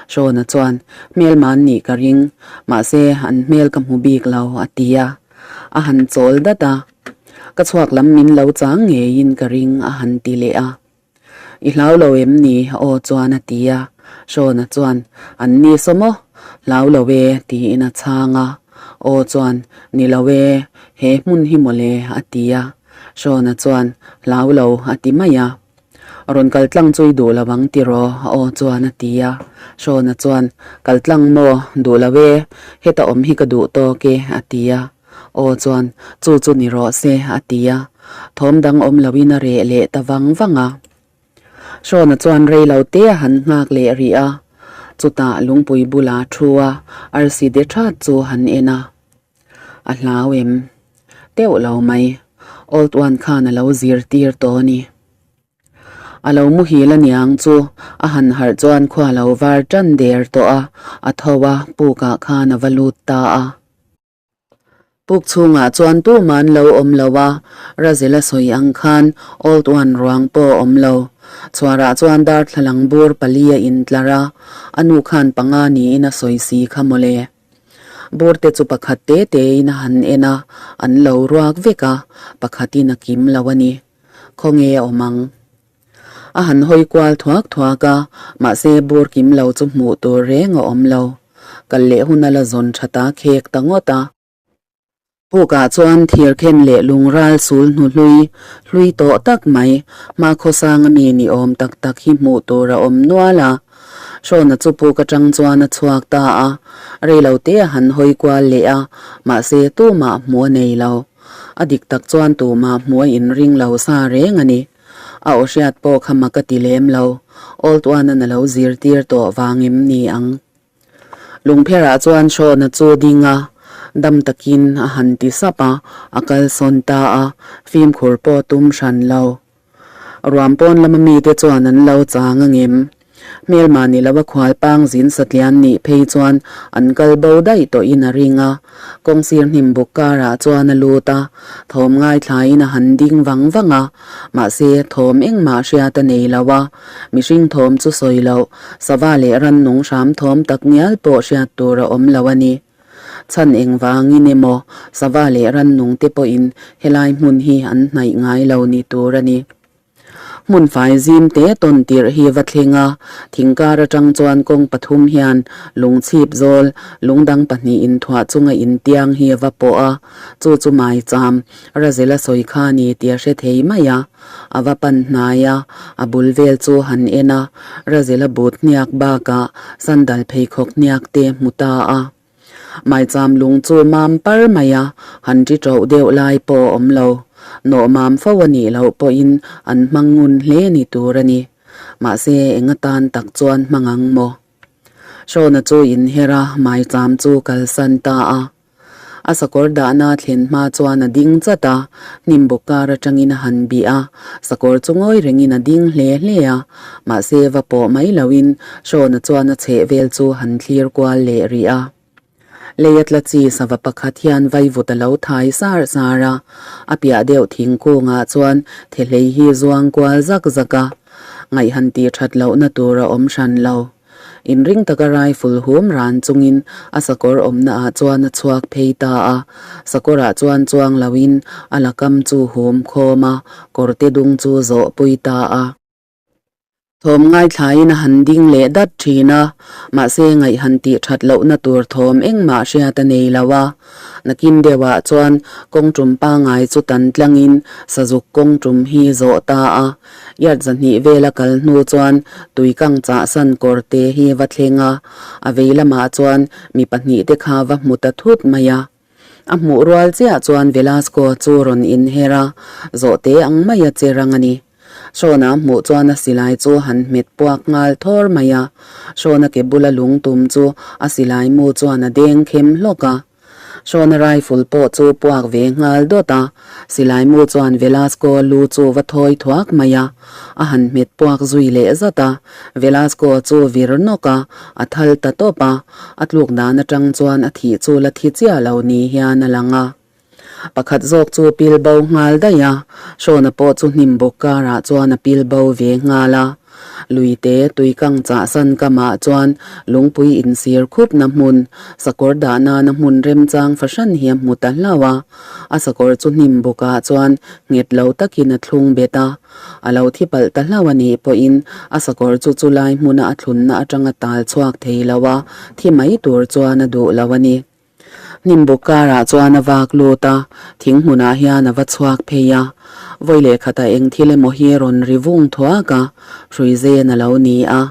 Hrawna chuan, Hmelma an nih ka ring, mahse an hmel ka hmu bik lo a ti a. A han chawl dat a. Ka chhuak lam min lo chang ngeiin ka ring a han ti leh a. I hlau lo em ni? Aw chuan a ti a. Hrawna chuan, An ni saw maw? Hlau lo e, tiin a chhang a. Aw chuan, Ni lo e, he hmun hi mawle, a ti a. Hrawna chuan, Hlau lo, a ti mai a. Rawn kal tlang chu i duh lo ang tiraw? Aw chuan a ti a. Hrawna chuan, Kal tlang maw? Duh lo e, heta awm hi ka duh tawk e, a ti a. Aw chuan, Chu chu ni rawh se, a ti a. Thawm dang awm loin a reh leh ta vang vang a. Hrawna chuan rei lo te a han nghak leh rih a. Chutah lungpui bula thu a arsi de that chu han en a. A hlau em? Teuh lo mai. Old One khan a lo zirtir tawh a ni. A lo muhil a niang chu a han harh chuan khua lo var tan der tawh a, a tho a, pukah khan a va lut ta a. Puk chhungah chuan tumah an lo awm lo a, Razela sawi ang khan Old One ruang pawh a awm lo. Chhuarah chuan darthlalang bur pali a intlar a, a nu khan panga niin a sawi si kha mawle. Bur te chu pakhat te tein a han en a, an lo ruak vek a, pakhatin a kim lo a ni. Khawnge a awm ang? A han hawi kual thuak thuak a, mahse bur kim lo chu hmuh tur reng a awm lo. Kal leh hun a la zawn tha ta khek ta ngawt a. Pukah chuan thirkhen leh lungral sul hnu hlui, hlui tawh tak mai, hmakhawsang ami ni awm tak tak hi hmuh tur a awm nual a. Hrawna chu puk atang chuan a chhuak ta a, reilo te a han hawi kual leh a, mahse tumah hmuh a nei lo. A dik tak chuan tumah hmuh a inring lo sa reng a ni. A aw hriat pawh kha mak a ti lem lo. Old One-a'n a lo zirtir tawh vang em ni ang? Lungpherah chuan Shawna chu ding a, dam takin a han ti sap a, a kalsawn ta a, fimkhur pawh tum hran lo. Ruam pawn lama mite chuan an lo chang a ngem. Hmelma ni lo a khual pang zin satlian nih phei chuan an kal bo daih tawhin a ring a. Kawng sir hnim buk karah chuan a lut a, thawm ngaithlain a han ding vang vang a. Mahse, thawm engmah hriat a nei lo a. Mihring thawm chu sawi loh, sava leh rannung hram thawm tak ngial pawh hriat tur a awm lo a ni. Chhan engvangin emaw sava leh rannung te pawhin helai hmun hi an hnaih ngai lo ni tur a ni. Hmun fai zim te tawn tirh hi va thleng a, thingkar atang chuan kawng pathum hian lungchhip zawl lungdang pahnih inthuah chunga intiang hi a va pawh a, chu chu maicham Razela sawi kha ni tih a hre thei mai a, a va pan hnai a, a bul vel chu han en a, Razela but hniak bakah sandal pheikhawk hniak te hmu ta a. Maicham lung chu mam par mai a, han ri ṭoh deuh lai pawh a awm lo. Nawh mam fo a nih loh pawhin an hmang ngun hle ni tur a ni. Mahse, eng atan tak chuan hmang ang maw? Hrawna chu inher a, maicham chu kalsan ta a. A sakawr dahna thlen hma chuan a ding chat a, hnim bawk kar atangin a han bih a, sakawr chu ngawi rengin a ding hle hle a, mahse va pawh mai loin Hrawna chuan a chheh vel chu han thlir kual leh rih a. Lei a tla chi sava pakhat hian vaivut a lo thai sar sar a, a piah deuh thingkungah chuan thehlei hi zuang kual zak zak a, ngaih han tih that lohna tur a awm hran lo. Inring taka rifle hum ran chungin a sakawr awmna ah chuan a chhuak phei ta a, sakawr ah chuan chuang loin a lakam chu hum khawm a, kawrte dung chu zawh pui ta a. Thawm ngaithlain a han ding leh dat thin a, mahse ngaih han tih that lohna tur thawm engmah hriat a nei lo a. Nakin deuhah chuan kawng tum pangai chu tan tlangin sazuk kawng tum hi zawh ta a. Yard zahnih vela kal hnu chuan tui kang chahsan kawr te hi va thleng a, a vei lamah chuan mi pahnih te kha va hmu ta thut mai a. A hmuh rual chiah chuan Velasco chu rawn inher a, zawhte ang maia che rang a ni. Hrawna hmuh chuan a silai chu han hmet puak nghal thawr mai a, Hrawna ke bula lung tum chu a silai mu chuan a deng khem hlawk a. Hrawna rifle pawh chu puak ve nghal dawt a, silai mu chuan Velasco lu chu va thawi thuak mai a, a han hmet puak zui leh zat a, Velasco chu vir nawk a, a thal ta tawp a, a tluk dan atang chuan a thih chu la thi chiah lo ni hian a lang a. Pakhat zawk chu pil bo nghal daih a, Hrawna pawh chu hnim bawk karah chuan a pil bo ve nghal a. Luite tui kang chahsan kamah chuan lungpui insir khupna hmun, sakawr dah nana hmun remchang fahran hi a hmu ta hlauh a. A sakawr chu hnim bawkah chuan nghet lo takin a thlung bet a. A lo thi palh ta hlauh a nih pawhin a sakawr chu chulai hmuna a thlunna atanga tal chhuak thei lo a, thi mai tur chuan a duh lo a ni. Hnimbuk karah chuan a vak lut a, thing hmunah hian a va chhuak phei a. Vawi leh khatah eng thil emaw hi a rawn ri vung thuak a, hrui zen a lo ni a.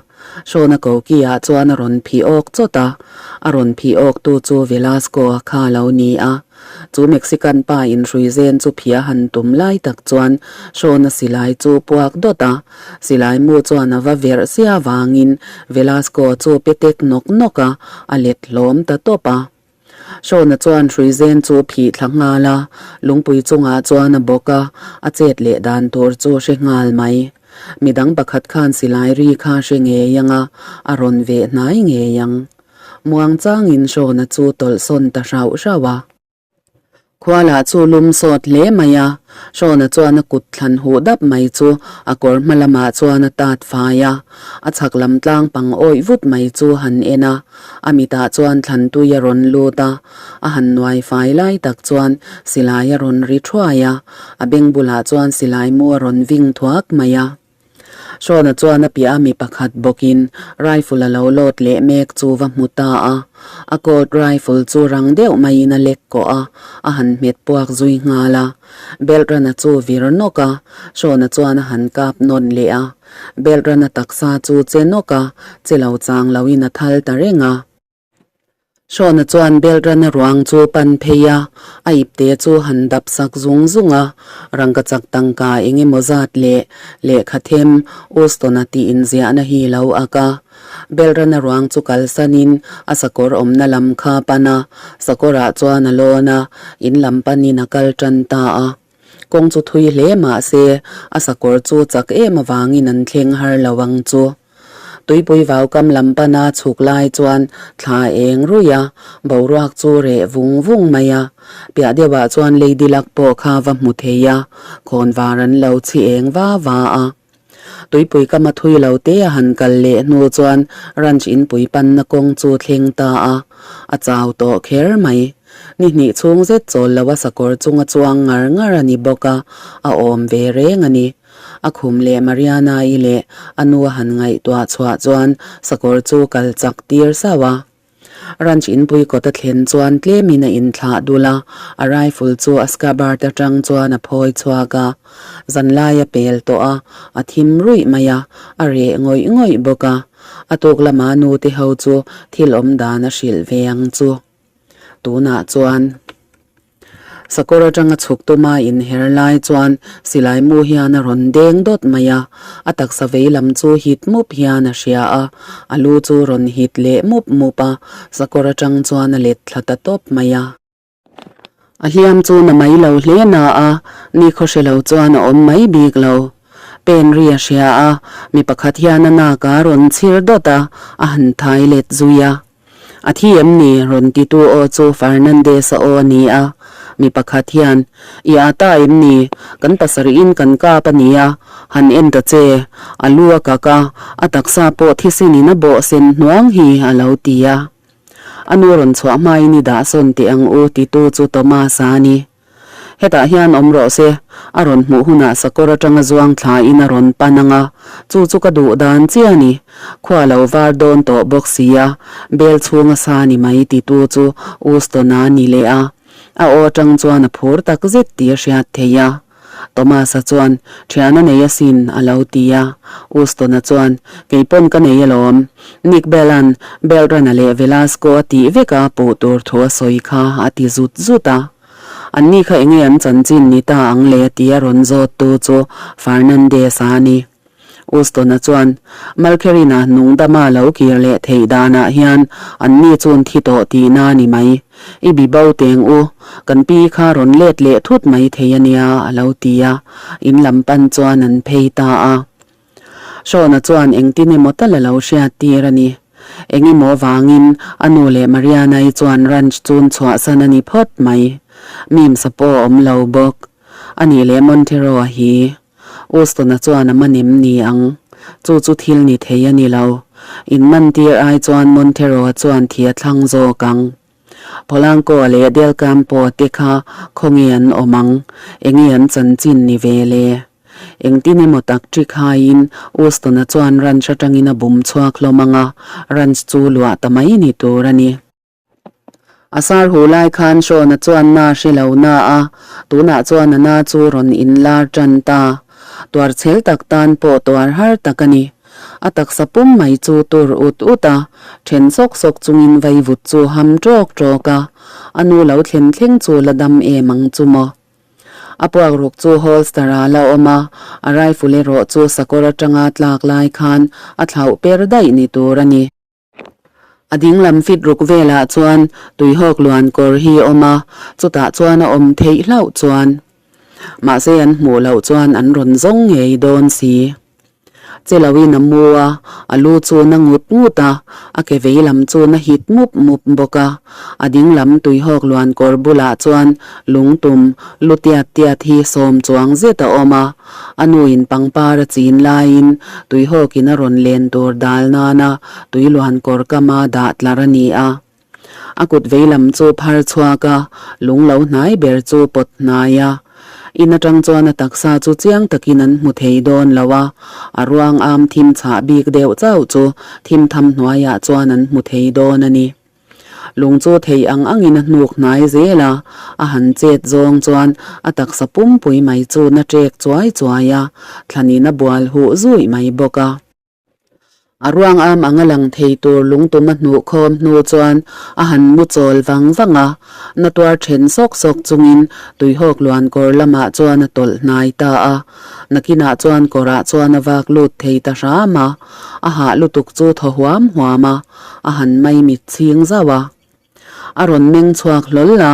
Hrawna koki ah chuan a rawn phih awk chawt a, a rawn phih awk tu chu Velasco a kha a lo ni a. Chu Mexican pa in hrui zen chu phih a han tum lai tak chuan Hrawna silai chu puak dawt a, Silai mu chuan a va verh sia vangin Velasco chu pe tek nawk nawk a, a let hlawm ta tawp a. Hrawna chuan hruizen chu phih thla nghal a, lungpui chungah chuan a bawk a, a chet leh dan tur chu hre nghal mai. Midang pakhat khan silai ri kha hre ngei ang a, a rawn veh hnai ngei ang. Muangchangin Hrawna chu tawlhsawn ta hrauh hrauh a. Khuala chu lum sawt hle mai a, Hrawna chuan a kut thlan huh dap mai chu a kawr hma lamah chuan a tat fai a, a chhak lam tlang pang awih vut mai chu han en a, a mitah chuan thlan tui a rawn lut a, a han nuai fai lai tak chuan silai a rawn ri thuai a, a beng bulah chuan silai mu a rawn ving thuak mai a. Hrawna chuan a piah a mi pakhat bawkin rifle a lo load leh mek chu va hmu ta a. A colt rifle chu rang deuh maiin a lek kawh a, a han hmet puak zui nghal a. Belt rana chu vir nawk a, Hrawna chuan a han kap nawn leh a. Belt rana taksa chu che nawk a, che lo chang loin a thal ta reng a. Hrawna chuan Belrana ruang chu pan phei a, a ipte chu han dap sak zung zung a, rangkachak tangka eng emaw zat leh lehkha them Ustona tih inziahna hi lo ak a. Belrana ruang chu kalsanin a sakawr awmna lam kha pan a, sakawrah chuan a lawn a, in lam panin a kal tan ta a. Kawng chu thui hle mah se, a sakawr chu chak em avangin an thleng har lo ang chu. Tuipui vaukam lam pana chhuk lai chuan thla eng ruih a, boruak chu reh vung vung mai a. Piah deuhah chuan Lady Luck pawh kha va hmu thei a, khawnvar an lo chhi eng va va a. Tuipui kama thui lo te a han kal leh hnu chuan ranch inpui panna kawng chu thleng ta a, a chau tawh kher mai. Ni hnih chhung zet chawl lo a sakawr chunga chuang ngar ngar a ni bawk a, a awm ve reng a ni. A khum leh Mariana-i leh a nu a han ngaihtuah chhuah chuan sakawr chu kal chak tir sauh a. Ranch inpui kawt a thlen chuan tlemin a inthlah dul a, a rifle chu a scabbard atang chuan a phawi chhuak a. Zanlai a pel tawh a, a thim ruih mai a, a reh ngawih ngawih bawk a. A tuk lama nu te ho chu thil awm dan a hrilh ve ang chu. Tunah chuan. Sakawr atanga chhuk tuma inher lai chuan silai mu hian a rawn deng dawt mai a, a taksa vei lam chu hit mup hian a hria a, a lu chu rawn hit leh mup mup a, sakawr atang chuan a let thla ta tawp mai a. A hliam chu na mai lo hle na a, nikhaw hre lo chuan a awm mai bik lo. Pen ri a hria a, mi pakhat hian a nak a rawn chhir dawt a, a han thai let zui a. A thi em ni? rawn titu aw chu Fernandez-a aw a ni a. Mi pakhat hian, I a ta em ni? Kan pasarih in kan kap a ni a, han en ta che. A lu a kak a, a taksa pawh thisen in a bawh sen hnuang hi a lo ti a. A nu rawn chhuah hmain i dah sawn teh ang u titu chu Thomas-a a ni. Hetah hian awm rawh se, a rawn hmuh hunah sakawr atanga zuang thlain a rawn pan ang a, chu chu ka duh dan chiah a ni. Khua lo var dawn tawh bawk si a, bel chhunga sa ni mai titu chu Uston-a a ni leh a. A aw atang chuan a phur tak zet tih a hriat theih a. Thomas-a chuan, Thian a nei asin, a lo ti a. Uston-a chuan, Kei pawn ka nei alawm. Nick Bell-a'n Belrana leh Velasco a tih vek a puh tur thu a sawi kha a ti zut zut a. Anni kha enge an chanchin ni ta ang le tia rawn zawttu chu Fernandez-a a ni. Uston-a chuan, Malkherina nungdama lo kir leh theih danah hian anni chun thi tawh tihna a ni mai. I bi bo teng u, kan pi kha rawn let leh thut mai thei a nia, a lo ti a, in lam pan chuan an phei ta a. Hrawna chuan engtin emaw tal a lo hriat tir a ni. Eng emaw vangin a nu leh Mariana-i chuan ranch chun chhuahsan a ni phawt mai. Mimsa pawh a awm lo bawk. A nih leh Montero-a hi Uston-a chuan a man em ni ang? Chu chu thil ni thei a ni lo. In man tir ai chuan Montero-a chuan thi a thlang zawk ang. Polanco-a leh Del Campo-a te kha khawnge an awm ang? Enge an chanchin ni ve le? Engtin emaw tak ṭik haiin Uston-a chuan ranch aṭangin a bum chhuak hlawm ang a, ranch chu luah ta mai ni tur a ni. A sar hu lai khan Shawn-a chuan na hre lo na a, tunah chuan a na chu rawn inlar ṭan ta. Tuar chhel tak tan pawh tuar har tak a ni. A taksa pum mai chu tur ut ut a, ṭhen sawk sawk chungin vaivut chu ham ṭawk ṭawk a, a nu lo thlen thleng chu la dam em ang chu maw. A puak ruk chu holster ah la awm a, a rifle erawh chu sakawr atanga tlak lai khan a thlauh per daih ni tur a ni. A dinglam fit ruk velah chuan tuihawk luan kawr hi a awm a, chutah chuan a awm theih hlauh chuan. Mahse an hmuh loh chuan an rawn zawng ngei dawn si. Che loin a mu a, a lu chu na ngut ngut a, a ke vei lam chu na hit mup mup bawk a. A ding lam tuihawk luan kawr bulah chuan lungtum lu tiat tiat hi sawm chuang zet a awm a. A nuin pangpar a chin laiin tuihawkin a rawn len tur dal nana tui luan kawr kama dah tlar a ni a. A kut veilam chu phar chhuak a, lung lo hnai ber chu pawt hnai a. In atang chuan a taksa chu chiang takin an hmu thei dawn lo a, a ruang am thim chhah bik deuh chauh chu thim tham hnuaiah chuan an hmu thei dawn a ni. Lung chu thei ang angin a hnuk hnai zel a, a han chet zawng chuan a taksa pumpui mai chu na ṭek chuai chuai a, thlanin a bual huh zuih mai bawk a. A ruang am anga lang thei tur lungtum a hnuh khawm hnu chuan a han mu chawl vang vang a, na tuar then sawk sawk chungin tuihawk luan kawr lamah chuan a tawlh hnai ta a. Nakinah chuan kawrah chuan a vak lut thei ta hram a, a hah lutuk chu thaw huam huam a, a han maimit chhing zauh a. A rawn meng chhuak hlawl a,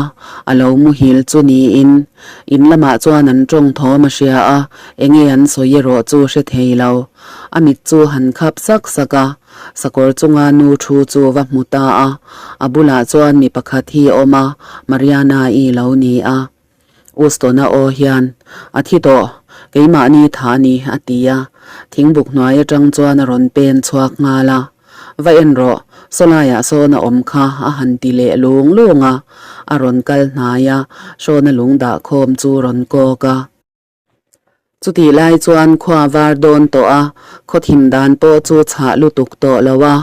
a lo muhil chu niin in lamah chuan an tawng thawm a hria a, enge an sawi erawh chu hre thei lo. A mit chu han khap sak sak a, sakawr chunga nu thu chu va hmu ta a, a bulah chuan mi pakhat hi a awm a, Mariana-i lo ni a. Ustona aw hian, A thi tawh, keimahni tha a ni, a ti a. Thingbuk hnuai atang chuan a rawn pen chhuak nghal a. Va en rawh, sawlaiah sawn a awm kha, a han ti leh lung lung a. A rawn kal hnai a, Hrawna lung dah khawm chu rawn kawk a. Chutih lai chuan khua var dawn tawh a, khaw thim dan pawh chu chhah lutuk tawh lo a.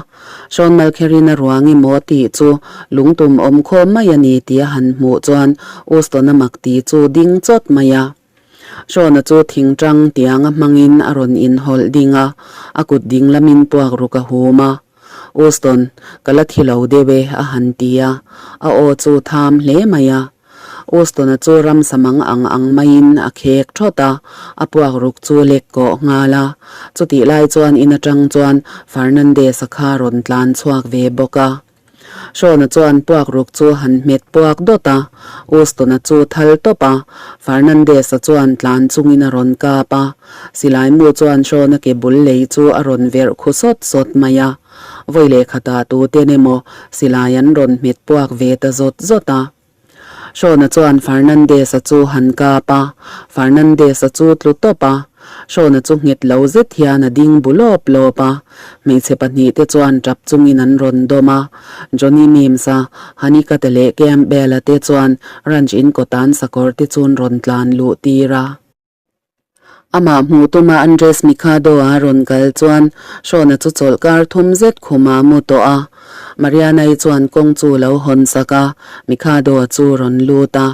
Hrawn Malkherin a ruang emaw tih chu lungtum awm khawm mai a ni tih a han hmuh chuan Uston a mak tih chu ding chawt mai a. Hrawna chu thingtang tianga hmangin a rawn inhawlh ding a, a kut ding lamin puak ruk a hum a. Uston, ka la thi lo deuh e a han ti a, a aw chu tham hle mai a. Uston-a chu ramsa mang ang ang maiin a khek thawt a, a puak ruk chu lek kawh nghal a. Chutih lai chuan in atang chuan Fernandez-a kha rawn tlan chhuak ve bawk a. Hrawna chuan puak ruk chu han hmet puak dawt a, Uston-a chu thal tawp a, Fernandez-a chuan tlan chungin a rawn kap a. Silai mu chuan Hrawna ke bul lei chu a rawn verh khu sawt sawt mai a. Vawi leh khatah tuten emaw silai an rawn hmet puak ve ta zawt zawt a. Hrawna chuan Fernandez-a chu han kap a, Fernandez-a chu tlu tawp a. Hrawna chu nghet lo zet hian a ding bu lawp lawp a. Hmeichhe pahnihte chuan tap chungin an rawn dawm a. Johnny Mims-a, Hanika-te leh Campbell-a te chuan ranch in kawtan sakawr te chun rawn tlan luh tir a. Amah hmuh tuma Andres Mikado-a rawn kal chuan Hrawna chu chawlh kar thum zet khum a mu tawh a. Mariana-i chuan kawng chu lo hawn sak a, Mikado-a chu rawn lut a.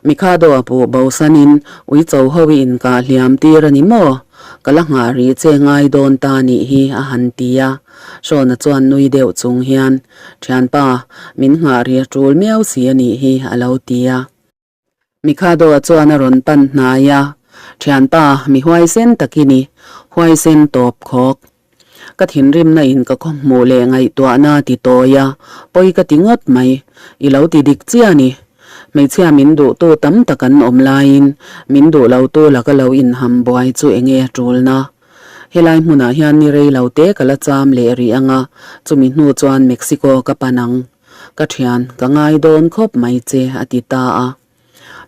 Mikado-a puh bosanin Uicho ho i inkah hliam tir a ni maw? Ka la nghah rih che ngai dawn ta nih hi a han ti a. Hrawna chuan nui deuh chung hian, Thianpa, min nghah rih a tul miau si a nih hi a lo ti a. Mikado-a chuan a rawn pan hnai a, Thianpa, mi huaisen tak i ni, huaisen tawp khawk. Ka thinrimna in ka khaw hmuh leh ngaihtuahna a ti tawi a, pawi ka ti ngawt mai. I lo ti dik chiah a ni. Hmeichhia min duhtu tam tak an awm laiin min duh lotu laka lo inham buai chu enge a tulna. Helai hmunah hian ni rei lo te ka la cham leh rih ang a, chumi hnu chuan Mexico ka pan ang. Ka thian, ka ngai dawn khawp mai che, a ti ta a.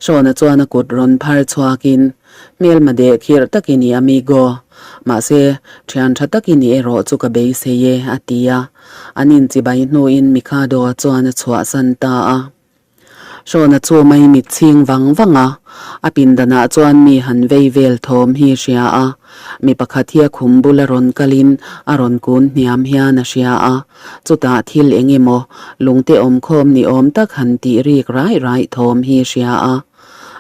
Hrawna chuan a kut rawn phar chhuakin, Hmelma deh khirh tak i ni amigo. Mahse, thian tha tak i ni erawh chu ka beisei e, a ti a. An inchibai hnuin Mikado-a chuan a chhuahsan ta a. Hrawna chu mai mit chhing vang vang a, a pindanah chuan mi han vei vel thawm hi hria a, mi pakhat hi a khum bula rawn kalin a rawn kun hniam hian a hria a, chutah thil eng emaw lungte awmkhawm ni awm tak han tih rik raih raih thawm hi hria a.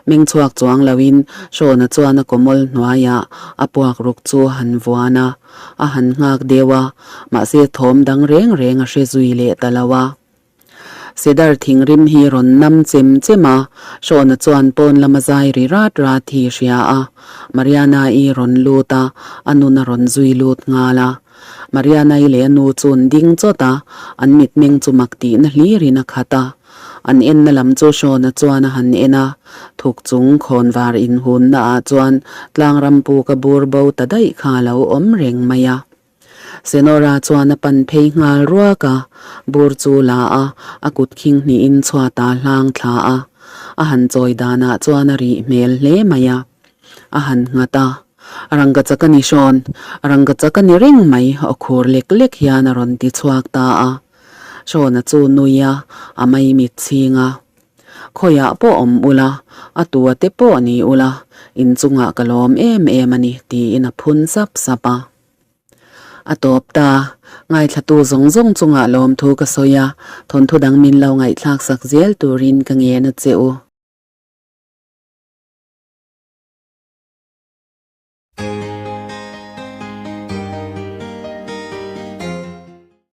Meng chhuak chuang loin Hrawna chuan a kawmawl hnuaiah a puak ruk chu han vuan a, a han nghak deuh a, mahse thawm dang reng reng a hre zui leh ta lo a. Cedar thingrim hi rawn nam chem chem a, Hrawna chuan pawn lama zai ri rat rat hi hria a. Mariana-i rawn lut a, a nun a rawn zui lut nghal a. Mariana-i leh a nu chu an ding chawt a, an mitmeng chu mak tihna hlirin a khat a. An enna lam chu Hrawna chuan a han en a, thuk chung khawnvar inhunna ah chuan tlangram puk a bur bo ta daih kha a lo awm reng mai a. Senora chuan a pan phei nghal ruak a, bur chu la a, a kut khing hnihin chhuat a hlang thla a. A han chawi danah chuan a rih hmel hle mai a. A han nghat a, Rangka chak a ni hrawn, rangka chak a ni reng mai, aw khur lek lek hian a rawn ti chhuak ta a. Hrawna chu nui a, a maimit chhing a. Khawiah pawh awm ula, a tua te pawh ni ula, inchungah ka lawm em em a ni, tiin a phun sap sap a. A tawp ta, ngaithlatu zawng zawng chungah lawmthu ka sawi a, thawnthu dang min lo ngaihthlak sak zel turin ka ngen a che u.